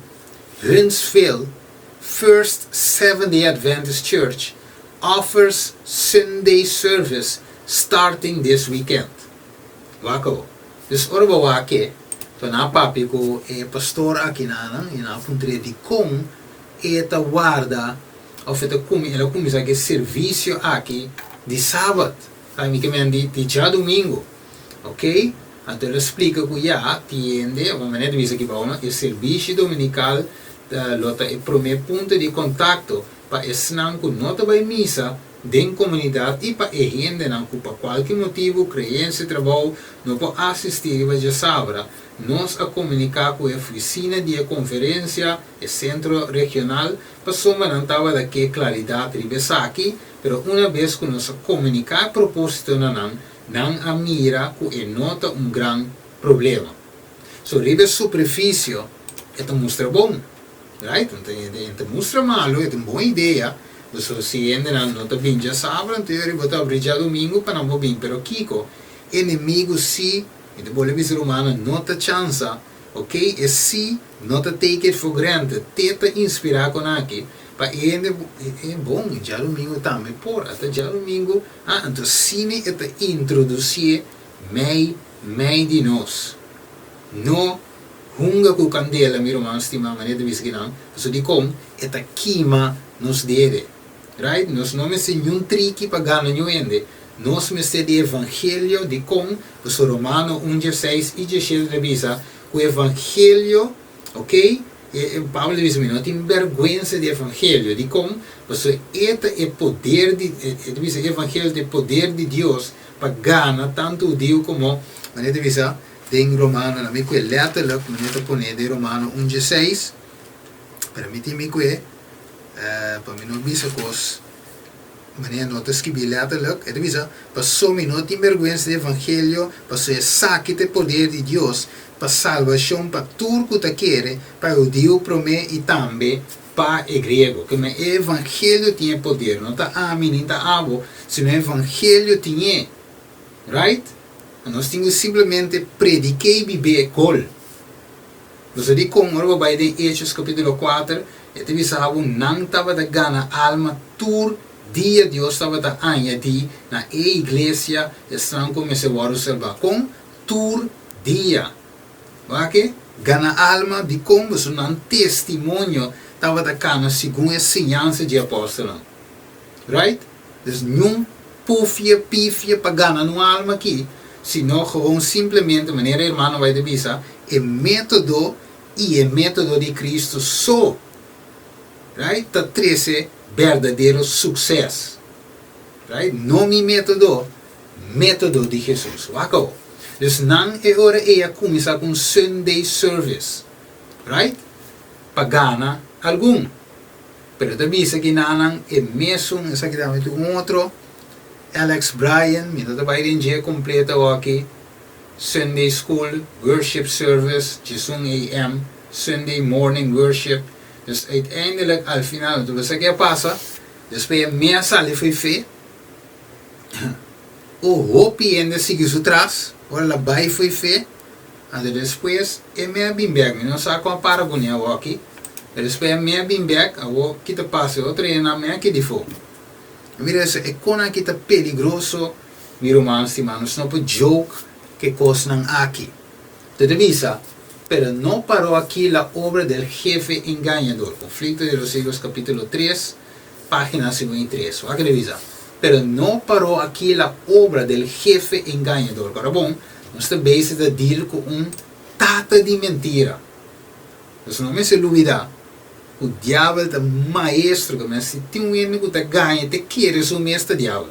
Huntsville First Seventh-day Adventist Church offers Sunday service starting this weekend. Wak awo. Dus ora bo wak e, to nan a papia ku e pastor akinanan i nan a puntr'é dikon e ta warda òf e ta kumi el a kuminsá ku e servisio aki di sabat, mi ke men di djadumingu. Ok, anto el a splika ku ya tin hende, òf manera ta bisa aki bou no, e servisio dominikal ta lo ta e promé punto di kontakto pa esnan ku no ta bai misa den komunidat i pa e hendenan ku pa kualke motibu, kreensia, trabou, no por asistí riba djasabra. Nos a komuniká ku e ofisina di e konferensia, e sentro regional, pasobra nan tabata ke klaridat riba esaki, pero una bes ku nos a komuniká e propósito na nan, nan a mira ku e no ta un gran problema. So riba e superfisio e ta mustra bon, right? E ta mustra malu, e ta un bon idea, pasobra si hendenan no ta bin djasabra, anto e riba ta abri djadumingu pa nan por bin. Pero kiko? Enemigu si, mi ta bolbe bisa rumannan, no ta chansa, ok? E si no ta take it for granted, te ta inspirá kon aki pa e hende, e bon, djadumingu tambe por, ata djadumingu. Ah, anto asina e ta introducié mei mei di nos. No hunga cu candela, mi ruman stimá, manera ta bisa kinan, pasobra dicon? E ta kima nos dede. Right? Nos no mester niun triki pa gana niun hende. Nos mester di evangelio, dicon? Pasobra Romano un dieseis i diesshete ta bisa cu evangelio, ok, E Pablo ta bisa, Mi no tin bèrgwensa di evangelio. Dikon? Pasobra e ta e poder di, e ta bisa, e evangelio ta e poder di Dios pa gana tantu hudiu komo, manera ta bisa den Romanonan. Mi kue lèterlik manera ta pone den Romano un dieseis, pero mi tin mi kue pa mi no bisa kos manera no ta skibí lèterlik. E ta bisa, Pasobra mi no tin bèrgwensa di evangelio, pasobra esaki ta e poder di Dios pa salbashon pa tur ku ta kere, pa e hudiu promé i tambe pa e griego. Ke men e evangelio tin e poder, no ta ami ni ta abo, sino e evangelio tin e. Right? Nos tin ku simplemente predik'é i bib'é gol. Bo sa dikon ora bo bai den Hechos kapítulo kuater, e ta bisa bo nan tabata gana alma tur dia Dios tabata añadí na e iglesia esnan ku mester wòrdu salbá. Kon? Tur dia. Wak e gana alma dikon boso nan testimonio tabata kana segun e siñansa dje apòstelnan. Right? Dus niun pufia pifia pa gana nun alma aki, sino gewoon simplemente manera e hermano White a bisa, e método i e método di Cristo so, right, ta trese berdadero sukses. Right? No mi método, Método di Hesus. Wak awo. Dus nan e ora ei a kuminsá ku un Sunday service. Right? Pa gana algun. Pero ta bisa ki nanan e mesun, esaki tambe tin un otro, Alex Bryan, mi no ta bai den dje kompleto awoki, Sunday school, worship service, djesun AM, Sunday morning worship. Dus uiteindelijk al final, bo sa ke a pasa? Despues e me a sali fo'i fe. O hopi hende a sigui su tras, ora el a bai fo'i fe, anto despues e me a bin bek. Mi no sa kon a para kuné awoki, pero despues e me a bin bek, awo ki ta pasa? E otro hendenan me a keda afó. Mira eso, e konan aki ta peligroso, mi ruman stimá, nos no por joke ku e kosnan aki. Te ta bisa, Pero no paró aki la obra del jefe engañador, Conflicto de los Siglos capítulo tres, Página 53. Wak e ta bisa, Pero no paró aquí la obra del jefe engañador. Kòrda bon, Nos ta bezig ta deal ku un tata di mentira. Nos no mester lubida ku diabel ta maestro, ku si tin un hende ku ta gaña te kere su mes ta diabel.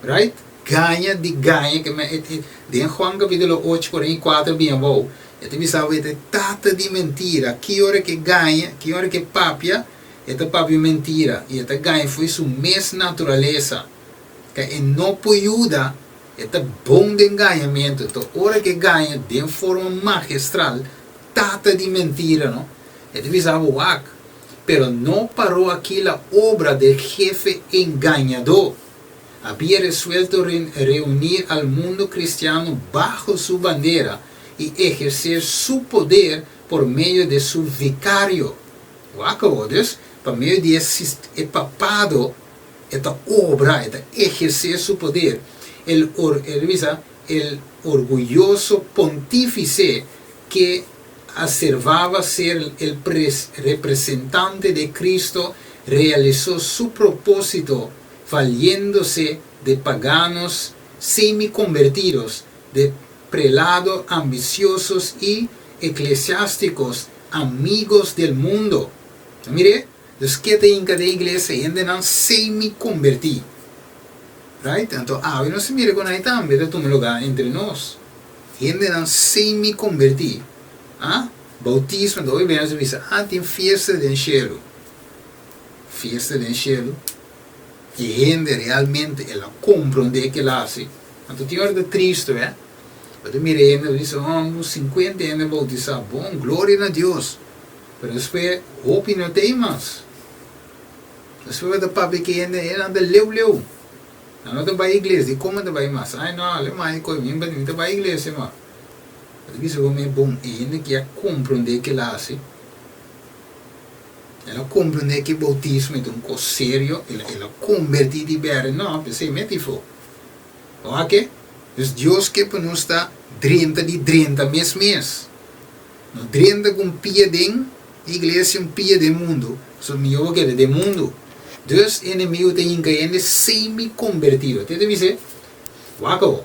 Right? Gaña di gaña ke men e den Juan kapitulo ocho 44 bin abou e ta bisa bo e ta e tata di mentira. Ki ora ke gaña, ki ora ke papia e ta papia mentira i e ta gaña fo'i su mes naturalesa. Ka e no por yuda, e ta bon den gañamentu. Enton ora ke gaña den forma magistral, tata di mentira no, e ta bisa bo wak. Pero no paró aki la obra del jefe engañadó. Había resuelto reunir al mundo cristiano bajo su bandera y ejercer su poder por medio de su vicario. Wak awor, dus, pa medio di e papado e ta obra, e ta ehersé su poder. El or, el bisa, el orguyoso pontífice ke aservaba ser el pres, representante de Cristo realisó su propósito valiéndose de paganos semi-convertidos, de prelado ambiciosos y eclesiásticos amigos del mundo. Mir'é? Dus ke ta hinka den iglesia hendenan semi-kombertí. Right? Anto awe nos ta mira ku nan tambe ta tuma lugá entre nos. Hendenan semi-kombertí. Ah, boutismo, anto hopi bes nos ta bisa, ah, tin fiesta den shelu. Fiesta den shelu? E hende realmente el a komprondé kila hasi? Anto tin ora ta tristu, eh. Bo ta mira hende, bo ta bisa, oh, sinkuenta hende boutisá. Bon, gloria na Dios. Pero despues hopi no ta ei mas. Despues bo ta papia ki hende, e nan ta leu leu. Nan no ta bai iglesia, di kon bo ta bai mas? Ai no, ale mai koe mi mi ta bai iglesia ma. Bo ta bisa bo mes bon, e hende ki a komprondé kila hasi, el a komprondé ki boutismo ta un kos serio, el el a kombertí di bèrdè, no, p'esei meti afó. Bo wak ke? Dus Dios ke pa nos ta drenta di drenta mes mes. No drenta ku un pia den iglesia, un pia den mundu, pasobra mihó bo keda den mundu. Dus e enemigu ta hinka hende semi-kombertido. Te ta bis'é, Wak awor,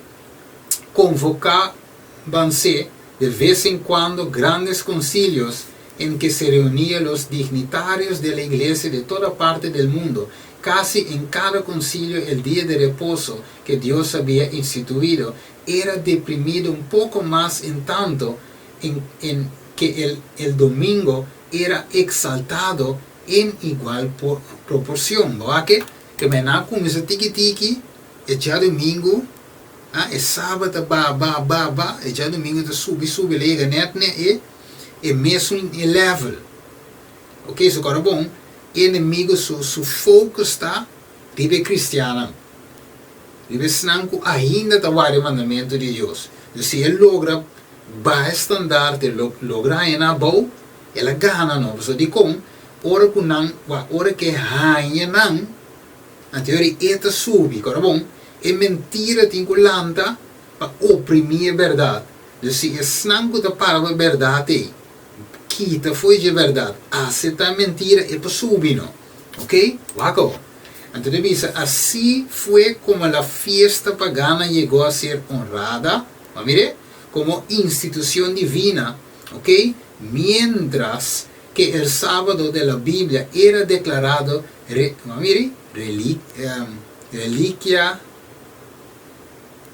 konvokábanse de ves en kuando grandes konsilios en ke se reunia los dignitarios de la iglesia de toda parte del mundo. Kasi en kada konsilio el dia de reposo ke Dios habia instituido era deprimido un poko mas en tanto en en que el el domingo era exaltado en igual por proporcion. Bo wak ke? Ke men a cuminsa tiki tiki e djadumingu, ah, e sabat ta ba ba ba ba, e djadumingu ta subi subi, el a yega net ne e e mesun e level. Ok, so kòrda bon, e enemigo su su focus ta riba e cristiannan. Riba esnan ku ainda ta warda e mandamentu di Dios. Dus si e logra baha e standaard, e logra haña nan abou, el a gana no. Pasobra dikon? Ora ku nan, wak, ora ku e haña nan, anto e ora e ta subi. Kòrda bon, e mentira tin ku lanta pa oprimí e bèrdat. Dus si esnan ku ta para pa e bèrdat ei kita fo'i dje bèrdat, aseptá e mentira, e por subi no. Oké? Wak awor. Anto ta bisa, Así fue como la fiesta pagana llegó a ser honrada, bo mir'é, como institución divina, ok, mientras que el sábado de la Biblia era declarado re, bo mir'é, reli, reliquia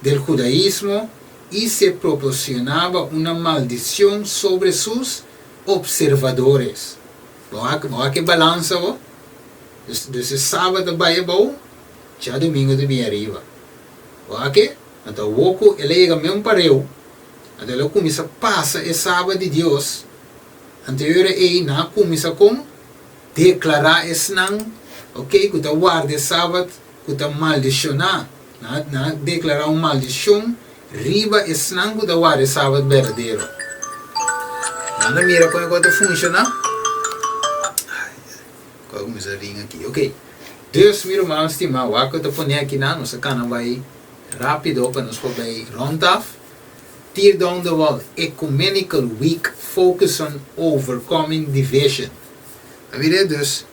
del judaísmo y se proporcionaba una maldición sobre sus observadores. Bo a, bo a ke balansa bo? Dus e sabat a bai abou, djadumingu ta bin ariba. Wak ke? Anto awor ku el a yega meun pareu, anto el a kuminsá pasa e sabat di Dios, anto e ora ei nan a kuminsá kon? Deklará esnan, oke, ku ta warda e sabat, ku ta maldishoná. Nan a, nan a deklará un maldishon riba esnan ku ta warda e sabat berdadero. Nan ta mira kon e kos ta funshoná. Ku a kuminsá rin aki. Ok. Dus, mi ruman stimá, wak ku ta pone akinan, nos a kana bai rápido pa nos por bai rònt af. Tear Down the Wall, Ecumenical Week Focus on Overcoming Division. A mira, dus,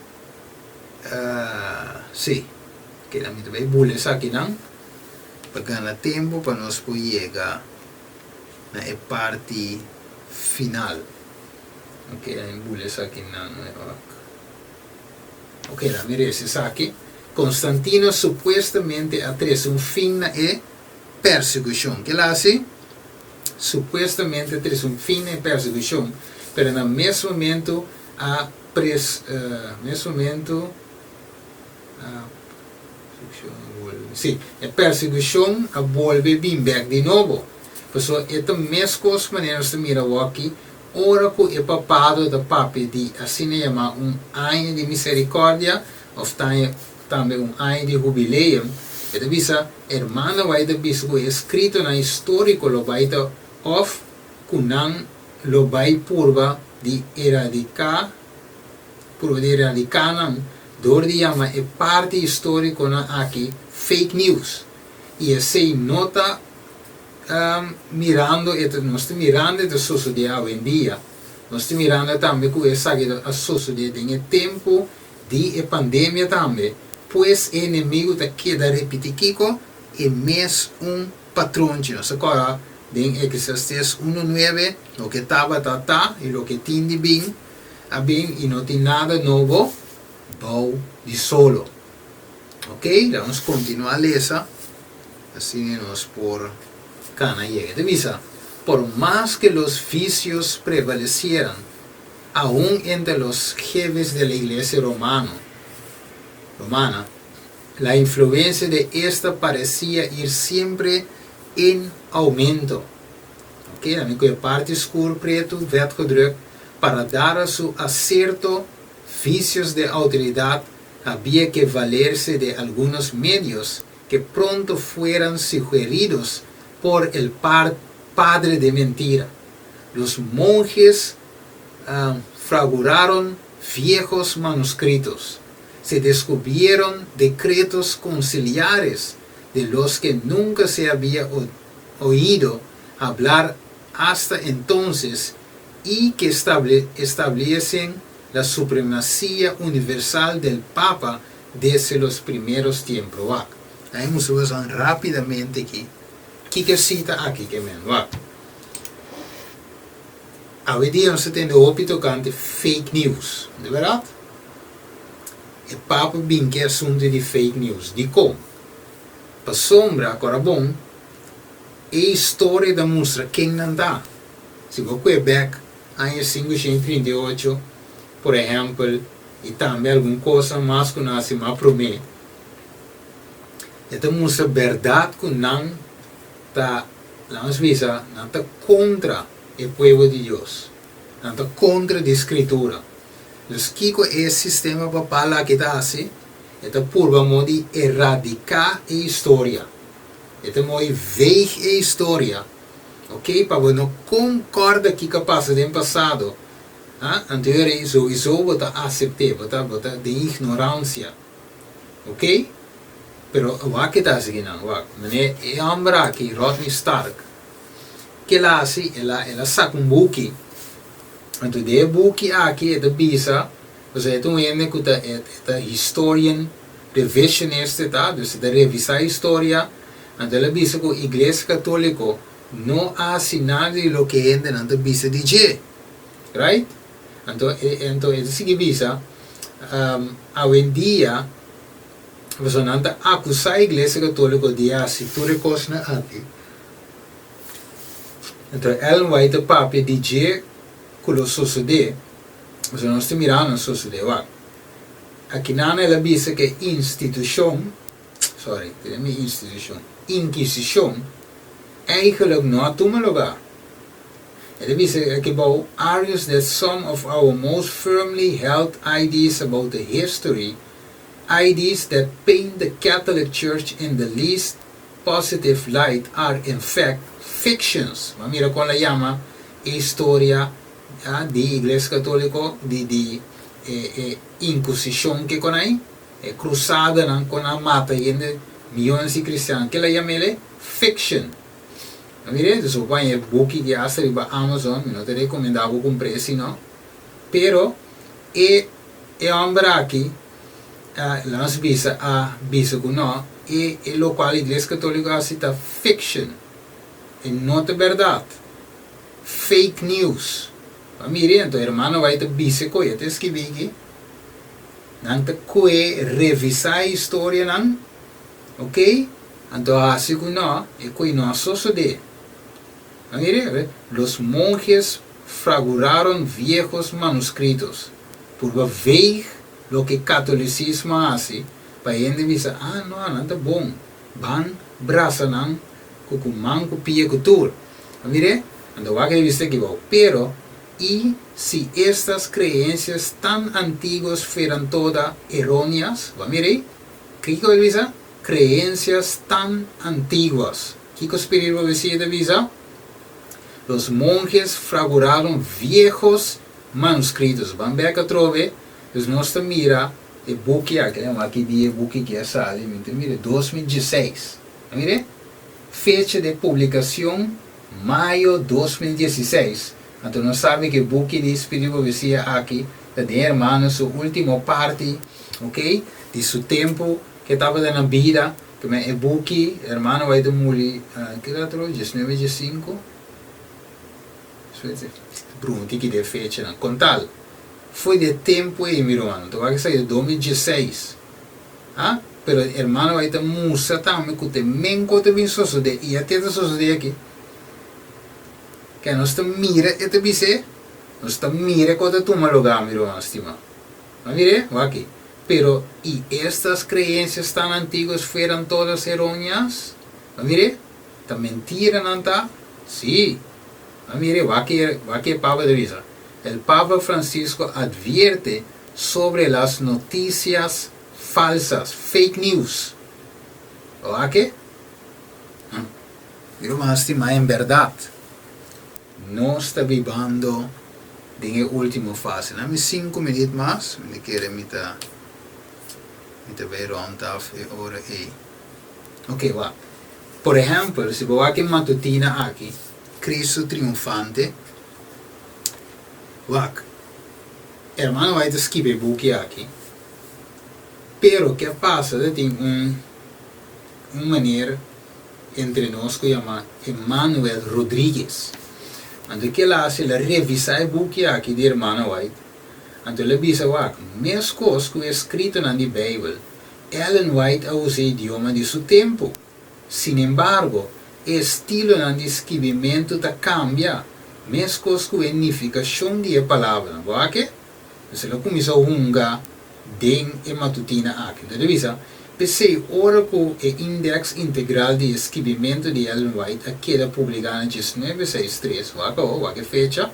sí. Keda mi ta bai bula esakinan. Pa gana tempu pa nos por yega na e parti final. Ok, mi bula esaki nan wak. Ok, laat mi resa esaki. Constantino supuestamente a trese un fin na e persekushon. Kila hasi? Supuestamente a trese un fin na e persekushon, pero na mes momento a pres mes momento a Sí, e persekushon a bolbe bin bek di nobo. Pasobra e ta meskos manera nos ta mira awoki, ora ku e papado ta papia di asina yamá un aña di miserikòrdia òf tambe un aña di hubileum, e ta bisa, Hermano bai ta bisa ku e eskritonan históriko lo bai ta òf ku nan lo bai purba di eradiká purba di eradiká nan dor di yama e parti histórikonan aki fake news. I esei no ta mirando e ta nos ta mirando e ta sosodé awendia. Nos ta mirando tambe ku esaki a sosodé den e tempu di e pandemia tambe. Pues e enemigu ta keda ripití kiko? E mes un patronchi. Nos ta kòrda den Eclesiastes unu nuebe loke tabata ta i loke tin di bin a bin i no tin nada nobo bou di solo. Ok, laga nos kontinuá lesa asina nos por kana yega. E ta bisa, Por mas ke los vicios prevalecieran aun entre los jefes de la iglesia romano, romana, la influencia de esta parecía ir siempre en aumento. Ok, ami ku e parti skur pretu, vetgedrukt, para dar a su aserto vicios de autoridad había que valerse de algunos medios que pronto fueran sugeridos por el padre de mentira. Los monjes fraguraron viejos manuscritos, se descubrieron decretos conciliares de los que nunca se había oído hablar hasta entonces y que establecen la supremacía universal del Papa desde los primeros tiempos. Wak, ahí mustra boso rápidamente aki kiko e sita aki ke men. Wak, awendia nos ta tende hopi tokante fake news, no ta bèrdat? E Papa bin ke asuntu di fake news. Dikon? Pasobra, kora bon, e historia ta mustra ken nan ta. Si bo kue bek aña 538, por ehèmpel, i tambe algun kosnan mas ku nan hasi mas promé, e ta mustra bèrdat ku nan ta, laga nos bisa, nan ta kontra e pueblo di Dios. Nan ta kontra di Skritura. Dus kiko e sistema papal aki ta hasi? E ta purba mo di eradiká e historia. E ta moi veeg e historia, ok, pa bo no kon kòrda kiko a pasa den pasado, ha, anto e ora ei souiso bo ta asept'é, bo ta bo ta den ignoransia, ok. Pero wak ke ta hasi kinan, wak, manera e hòmber aki, Rodney Stark, ke el a hasi, el a el a saka un buki, anto den e buki aki e ta bisa, Pasobra e ta un hende ku ta e ta historian revisionist e ta, dus e ta revisá historia, anto el a bisa ku Iglesia Katóliko no a hasi nada di loke hendenan ta bisa di dje. Right? Anto e anto e ta sigui bisa, awendia pasobra nan ta akusá Iglesia Katóliko di hasi tur e kosnan aki. Anto Ellen White ta papia di dje ku lo sosodé. Pasobra nos ta mira nan sosodé wak. Akinan el a bisa ku e institushon, sorry, tene mi institushon, inkisishon, eigenlijk no a tuma lugá. E ta bisa aki bou, argues that some of our most firmly held ideas about the history, ideas that paint the Catholic Church in the least positive light are in fact fictions. Bo a mira kon el a yama e historia di Iglesia Católico di di e e Inquisición ke kon ai, e cruzadanan kon a mata hende miyones di cristian, kila yam'ele fiction. A mira, entonces bo por haña e buki ki hasta riba Amazon, mi no ta recomenda bo cumpr'e si no, pero e e homber aki, laga nos bisa a bisa cu no. E e lokual Iglesia Katóliko a hasi ta fiction. E no ta bèrdat. Fake news. Bo mira anto hermano White ta bisa ku e ta skibi aki. Nan ta kue revisá e historianan, ok, anto hasi ku no, e kue no a sosodé. Bo mira? Los monjes fraguraron viejos manuscritos. Purba veeg loke katolisismo a hasi pa hende bisa, ah no, nan ta bon, ban brasa nan ku ku man ku pia ku tur. A mir'é? Anto wak e bisa aki bou. Pero, i si estas creencias tan antiguas fueran toda erróneas? Bo a mir'é? Kiko e bisa? Creencias tan antiguas. Kiko Spiritu Profecia ta bisa? Los monjes fraguraron viejos manuscritos. Ban bek atrobe, dus nos ta mira e buki aki, lem aki di e buki ki a sali, mi ta mira 2016. A mira? Fecha di publicacion mayo 2016. Anto nos sabi ku e buki di Spiritu Profecia aki ta den hermano su ultimo parti, ok, di su tempu ku e tabata na bida. Ku men e buki, hermano White a muri, ki dat ro? 19 15? Bruma tiki di e fechanan. Kontal, foi di e tempu ei mi rumannan, ta wak esaki ta 2016. Ha? Pero hermano White ta mustra tambe ku ta e men ku ta bin sosodé i a te ta sosodé aki. Ke nos ta mira e ta bis'é, nos ta mira ku ta tuma lugá mi ruman stimá. Bo a mir'é? Wak aki. Pero y estas creencias tan antiguas fueran todas erróneas? Bo a mir'é? Ta mentira nan ta? Sí. Bo a mir'é? Wak e, wak e Papa ta bisa. El Papa Francisco advierte sobre las noticias falsas, fake news. Bo wak e? Mi ruman stimá, en bèrdat nos ta bibando den e último fase. Na mi sinku minüt mas, mi ta kere mi ta mi ta bai rònt af e ora ei. Oke, wak. Por ehèmpel, si bo wak e matutina aki, Cristo Triunfante, wak, hermano White ta skibi e buki aki, pero ke a pasa ta tin un un meneer entre nos ku yama Emmanuel Rodriguez. Anto ke el a hasi? El a revisá e buki aki di Hermana White. Anto el a bisa, Wak, meskos ku e eskritonan di Beibel, Ellen White a usa e idioma di su tempu. Sinembargo, e estilonan di skibimentu ta kambia, meskos ku e nifikashon di e palabranan. Bo wak e? Pues el a kuminsá hunga den e matutina aki. Enton ta bisa, P'esei ora ku e Index Integral di e Skibimentu di Ellen White a keda publiká na 1963, wak awo, wak e fecha,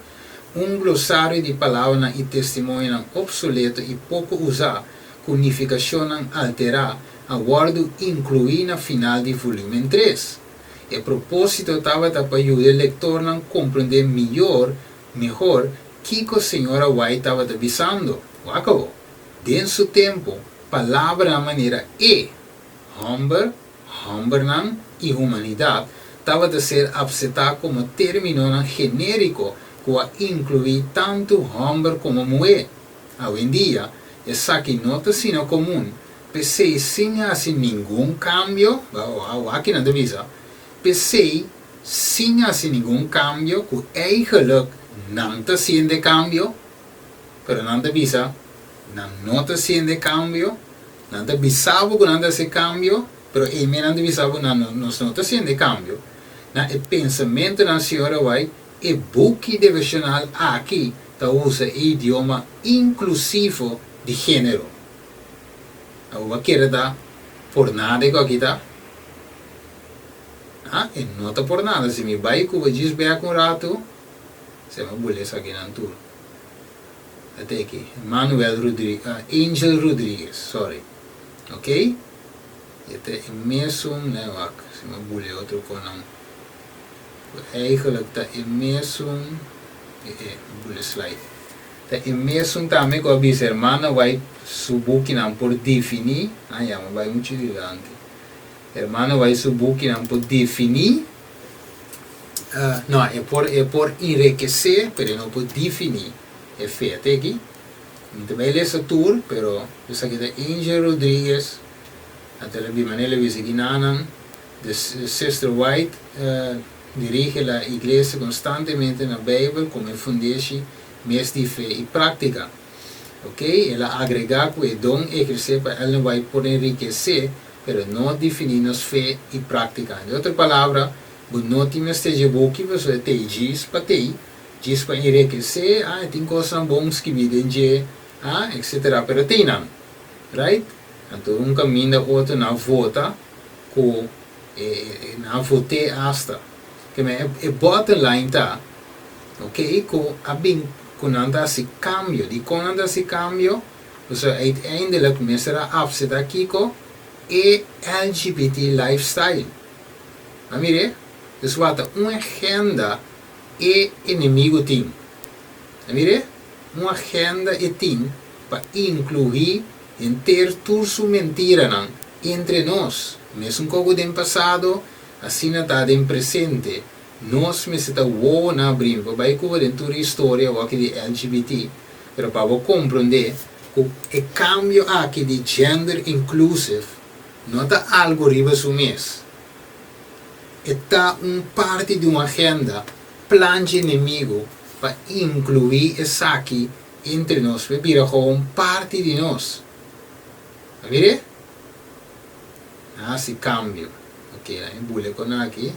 un glosario di palabranan i testimonionan opsoleto i poko usá ku nifikashonnan alterá a wòrdu inkluí na final di Volumen 3. E propósito tabata pa yuda e lektornan komprendé mior, mehor, Kiko señora White tabata bisando? Wak awo. Den su tempu, palabranan manera e, hòmber, hòmbernan i humanidat tabata ser apsetá komo términonan genériko ku a inkluí tantu hòmber komo muhé. Awendia, esaki no ta asina komun, p'esei sin hasi ningun kambio, wak kinan ta bisa, p'esei sin hasi ningun kambio ku eigenlik nan ta hasiendo e kambio, pero nan ta bisa nan no ta hasiendo e kambio, nan ta bisa bo ku nan ta hasi e kambio, pero ei mes nan ta bisa bo nan nos no ta hasiendo e kambio. Na e pensamentunan Señora White, e buki devoshonal aki ta usa e idioma inklusivo di género. Abo bo a kere ta por nada e ku aki ta? Ah, e no ta por nada. Si mi bai ku bo djis bek un ratu, se mi bula esakinan tur. Ata aki, Manuel Rodri, ah, Angel Rodriguez, sorry. Ok? E ta e mesun, nee wak, si mi bula e otro konan. Eigenlijk ta e mesun, e e, bula e slide. Ta e mesun tambe ku a bisa Hermana White su bukinan por definí, ah ya, mi bai muchu dilanti. Hermano bai su bukinan por definí, no, e por e por enrekesé, pero e no por definí e fe. Te aki, mi ta bai lesa tur, pero esaki ta Angel Rodriguez. Anto el a bin manera el a bisa ginanan, The Sister White dirige la iglesia constantemente na Bijbel como e fundeshi mes di fe y práctica. Ok, el a agrega cu e don eherce pa Ellen White por enriquece, pero no defini nos fe y práctica. Den otro palabra, bo no tin mester dje buki pasobra e t'ey djis pa t'ey, djis pa enriquece, ah, e tin cosnan bon skibi den dje, ah, etcetera, pero t'ey nan. Right? Anto un caminda otro nan vota cu e nan vot'é hasta. Ke men e bottom line ta, ok, cu a bin cu nan ta haci cambio. Dicon nan ta haci cambio? Pasobra uiteindelijk mester a apseta kico? E LGBT lifestyle. A mir'é? Dus wak ta un agenda e enemigo tin. A mir'é? Un agenda e tin pa inclui henter tur su mentiranan entre nos. Mesun koku den pasado, asina ta den presente. Nos mester ta wowo na abri. Mi por bai ku bo den tur e historia awaki di LGBT, pero pa bo komprondé ku e kambio aki di gender inclusive no ta algu riba su mes. E ta un parti di un agenda, plan dje enemigu pa inkluí esaki entre nos, pa e bira gewoon parti di nos. A mir'é? A hasi kambio. Ok, a e bule kon aki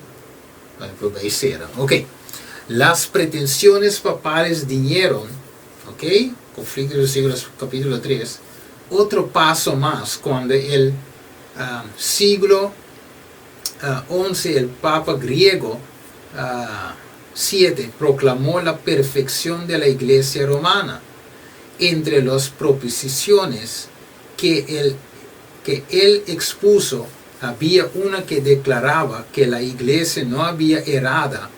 pa mi por bai sera. Ok. Las pretensiones papales diñeron, ok, Conflicto de los Siglos capítulo 3, otro paso mas cuando el siglo 11 el papa griego 7 proclamó la perfección de la Iglesia Romana. Entre los proposiciones que el que él expuso había una que declaraba que la Iglesia no había errada,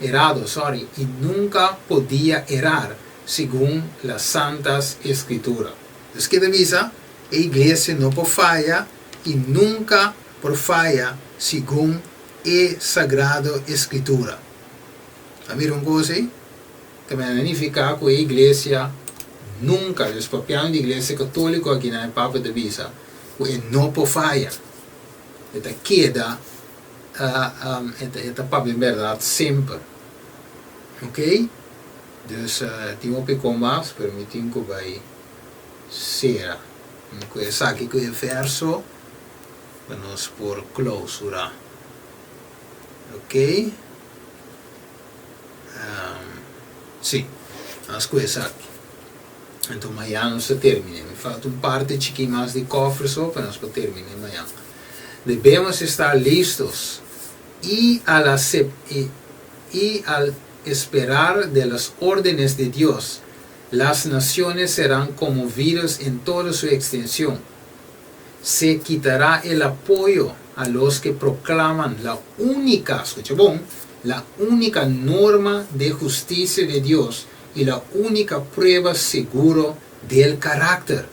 errado, sorry, y nunca podía errar, según las Santas Escrituras. Dus ke ta bisa? E Iglesia no por faya y nunca por faya segun e Sagrado Escritura. A mira un cos ey? Ta mester nifica cu e Iglesia nunca, dus papiando di Iglesia Catolico aki nan e Papa ta bisa cu e no por faya. E ta keda, e ta papia berdad semper. Ok? Dus tin hopi con mas, pero mi tin cu bay cera cu esaki cu e verso pa nos por clausura. Ok? Sí, nos cu esaki. Anto mañan nos ta termine. Mi falta un parte chiki mas di cofre so pa nos por termine mañan. Debemos estar listos y al y al esperar de las órdenes de Dios, las naciones serán conmovidas en toda su extensión. Se quitará el apoyo a los que proclaman la única, escucha bon, la única norma de justicia de Dios y la única prueba seguro del carácter.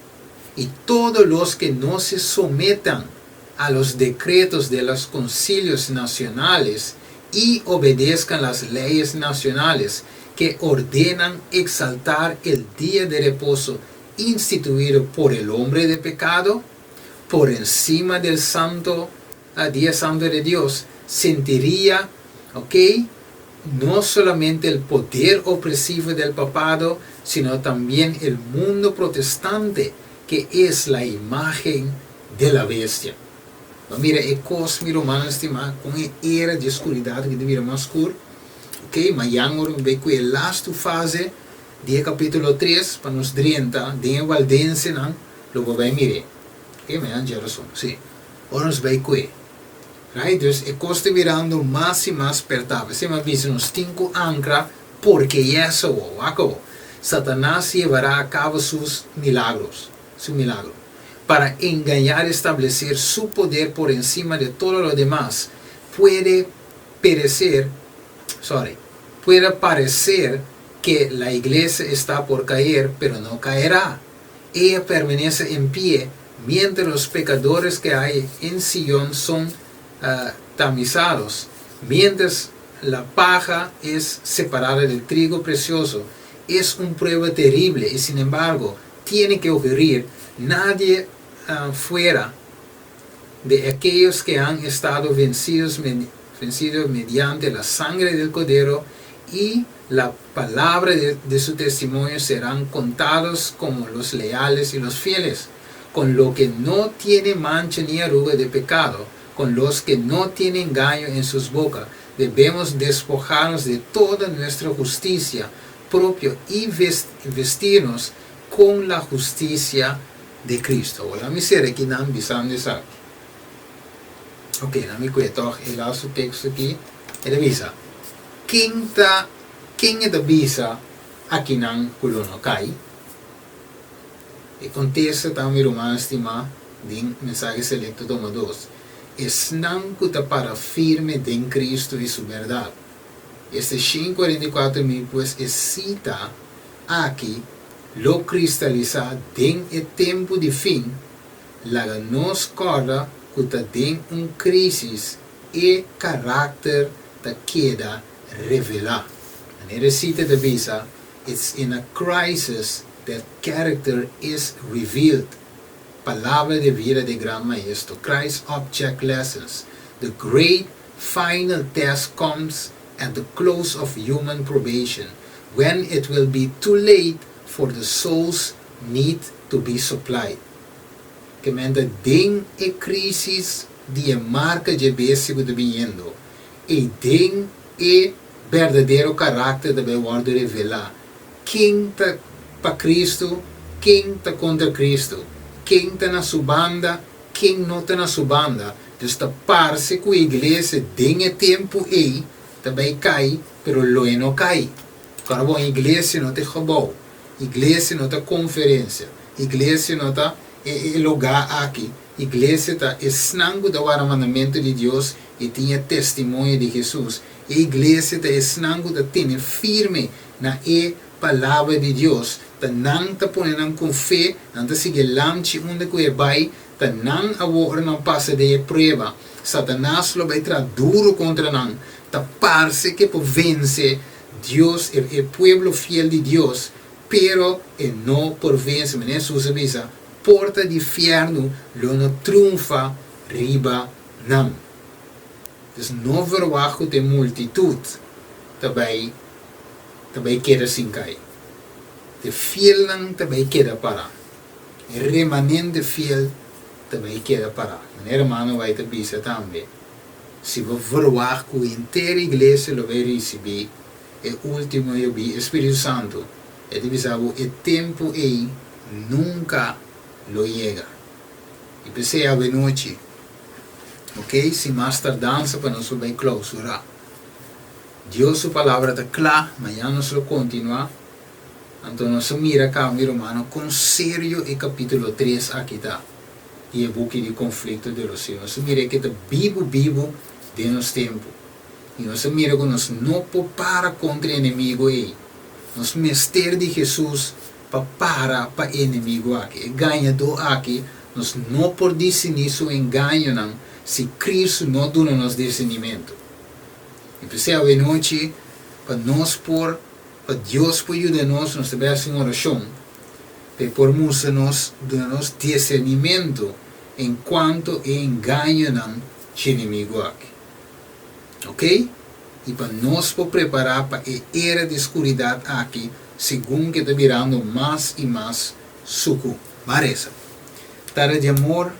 Y todos los que no se sometan a los decretos de los concilios nacionales y obedezcan las leyes nacionales que ordenan exaltar el día de reposo instituido por el hombre de pecado, por encima del santo día santo de Dios, sentiría, ok, no solamente el poder opresivo del papado, sino también el mundo protestante, que es la imagen de la bestia. Bo mira e kos, mi rumannan stimá, kon e era di e skuridat aki ta bira mas skur. Ok, mañan ora mi bai ku e lastu fase di e kapítulo tres pa nos drenta den e waldensenan, lo bo bai mir'é. Ok, mañan djerason, sí. Ora nos bai ku e. Right, dus e kos ta birando mas i mas pertá. P'esei mi a bisa nos tin ku ankra porque yes awor. Wak awor. Satanas llevará a cabo sus milagros, su milagro, para engañar y establecer su poder por encima de todo lo demás. Puede perecer, sorry, puede parecer que la iglesia está por caer, pero no caerá. Ella permanece en pie mientras los pecadores que hay en Sion son tamizados, mientras la paja es separada del trigo precioso. Es un prueba terrible y sin embargo tiene que ocurrir. Nadie fuera. De aquellos que han estado vencidos vencidos mediante la sangre del Cordero y la palabra de su testimonio serán contados como los leales y los fieles, con lo que no tiene mancha ni arruga de pecado, con los que no tienen engaño en sus bocas. Debemos despojarnos de toda nuestra justicia propia y vestirnos con la justicia de Cristo. Laga mi sera akinan bisando esaki. Ok, laga mi kue tòg e laatste teksto aki. E ta bisa, Ken ta, ken e ta bisa akinan ku lo no kai? E kontesta ta, mi ruman stimá, den Mensahe Selekto toma dos, Esnan ku ta para firme den Cristo i Su bèrdat. Este 144 mil pues e sita aki lo kristalisá den e tempu di fin, laga nos kòrda ku ta den un krísis e karakter ta keda revelá. Manera e sita ta bisa, It's in a crisis that character is revealed. Palabra de vida de Gran Maestro, Christ Object Lessons, The great final test comes at the close of human probation, when it will be too late for the soul's need to be supplied. Ke men ta den e krísis di e marka dje bestia ku ta biniendo, ei den e berdadero karakter ta bai wòrdu revelá, ken ta pa Kristu, ken ta kontra Kristu, ken ta na su banda, ken no ta na su banda. Dus ta parse ku e iglesia den e tempu ei ta bai kai, pero lo e no kai. Kòrda bon, iglesia no ta e gebou, iglesia no ta konferensia, iglesia no ta e lugá aki. Iglesia ta esnan ku ta wara mandamentu di Dios i tin e testimonio di Hesus. E iglesia ta esnan ku ta tene firme na e Palabra di Dios. Ta nan ta pone nan ku fe, nan ta sigui e lamchi unda ku e bai, ta nan awor ora nan pasa den e prueba. Satanas lo bai traha duru kontra nan. Ta parse ku e por vense Dios, e pueblo fiel di Dios, pero e no por vense. Manera Hesus a bisa, Porta di fièrnu lo no triunfa riba nan. Dus no verwagt ku ta e multitut ta bai ta bai keda sin kai. Ta e fielnan ta bai keda pará. E remanente fiel ta bai keda pará. Manera hermano White a bisa tambe, si bo verwagt ku henter iglesia lo bai risibí e último yobí, e Spiritu Santu, e ta bisa bo e tempu ei nunka lo yega. I p'esei awenochi, ok, sin mas tardansa pa nos por bai klausurá. Dios su palabra ta kla, mañana nos lo kontinuá. Anto nos a mira kaba, mi rumannan, kon serio e kapítulo tres aki ta di e buki di Konflikto de los Siglos. Nos a mira ke ta bibu bibu den nos tempu. I nos a mira ku nos no por para kontra e enemigu ei. Nos mester di Hesus pa para pa e enemigu aki. E gañadó aki, nos no por discerní su engañonan si Cristo no duna nos discernimentu. I p'esei awenochi, pa nos por, pa Dios por yuda nos, nos ta bai hasi un orashon pa e por mustra nos, duna nos discernimentu en kuanto e engañonan dje enemigu aki. Ok? I pa nos por prepará pa e era di skuridat aki segun ke ta birando mas i mas suku. Ban resa. Tata di amor,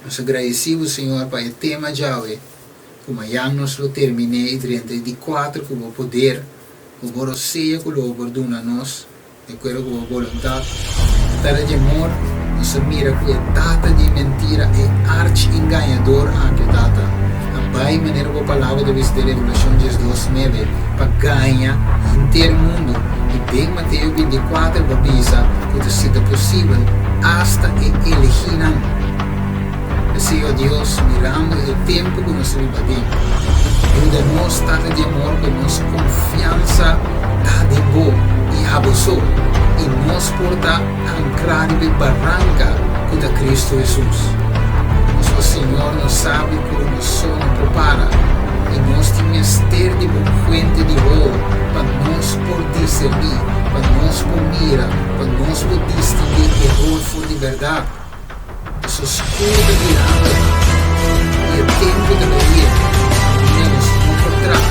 nos ta gradisí bo, Señor, pa e tema djawe ku mayan nos lo terminé i drenta e di kuater ku bo poder, ku bo rosea ku lo bo por duna nos. Di akuerdo ku bo boluntat. Tata di amor, nos a mira ku e tata di mentira, e arch-engañador aki, Tata, a bai manera bo palabra ta bisa den Revelashon diesdos nuebe, pa gaña henter mundu. I den Mateo bintikuater bo a bisa ku ta si ta posibel, asta e elegínan. P'esei, o Dios, mirando e tempu ku nos ta biba aden, yuda nos, Tata di amor, ku nos konfiansa ta den Bo i Abo so, i nos por ta ankrá riba e baranka ku ta Kristu Hesus. Nos, o Señor, nos sabi ku nos so no por para, i nos tin mester di bo fuente di wowo pa nos por diserní, pa nos por mira, pa nos por distinguí eror for di bèrdat. Paso skur ta birando. I e tempu ta bai yega kaminda nos no por traha.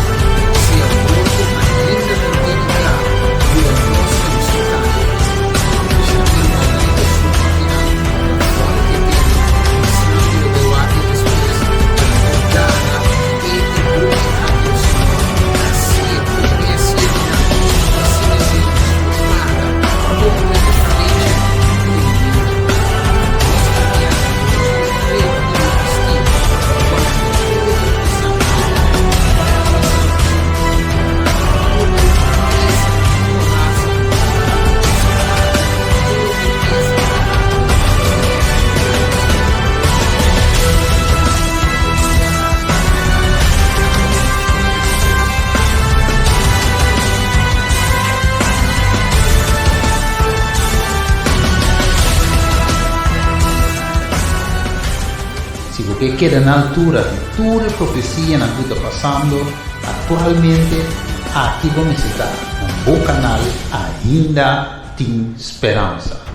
Si aborto ainda no tene kla, yuda nos pa nos no kai. Bishita mi rumannan i esun akinan pa fòlg e tema esnan ku lo bai wak e despues pa nan por gana e e buki aki o sino hasié pone hasié di nan pa asina esei nos por para kontra e flecha di enemigu. Nos ta biaha ku nos por preta i resistí wanta tur loke ta pasando den mundu. Pa tur riqueza ku a hasi pa nos para tur riqueza ku a Si bo ke keda na altura di tur e profesianan ku ta pasando aktualmente, aki bo mester ta na bo kanal Ainda Tin Speransa.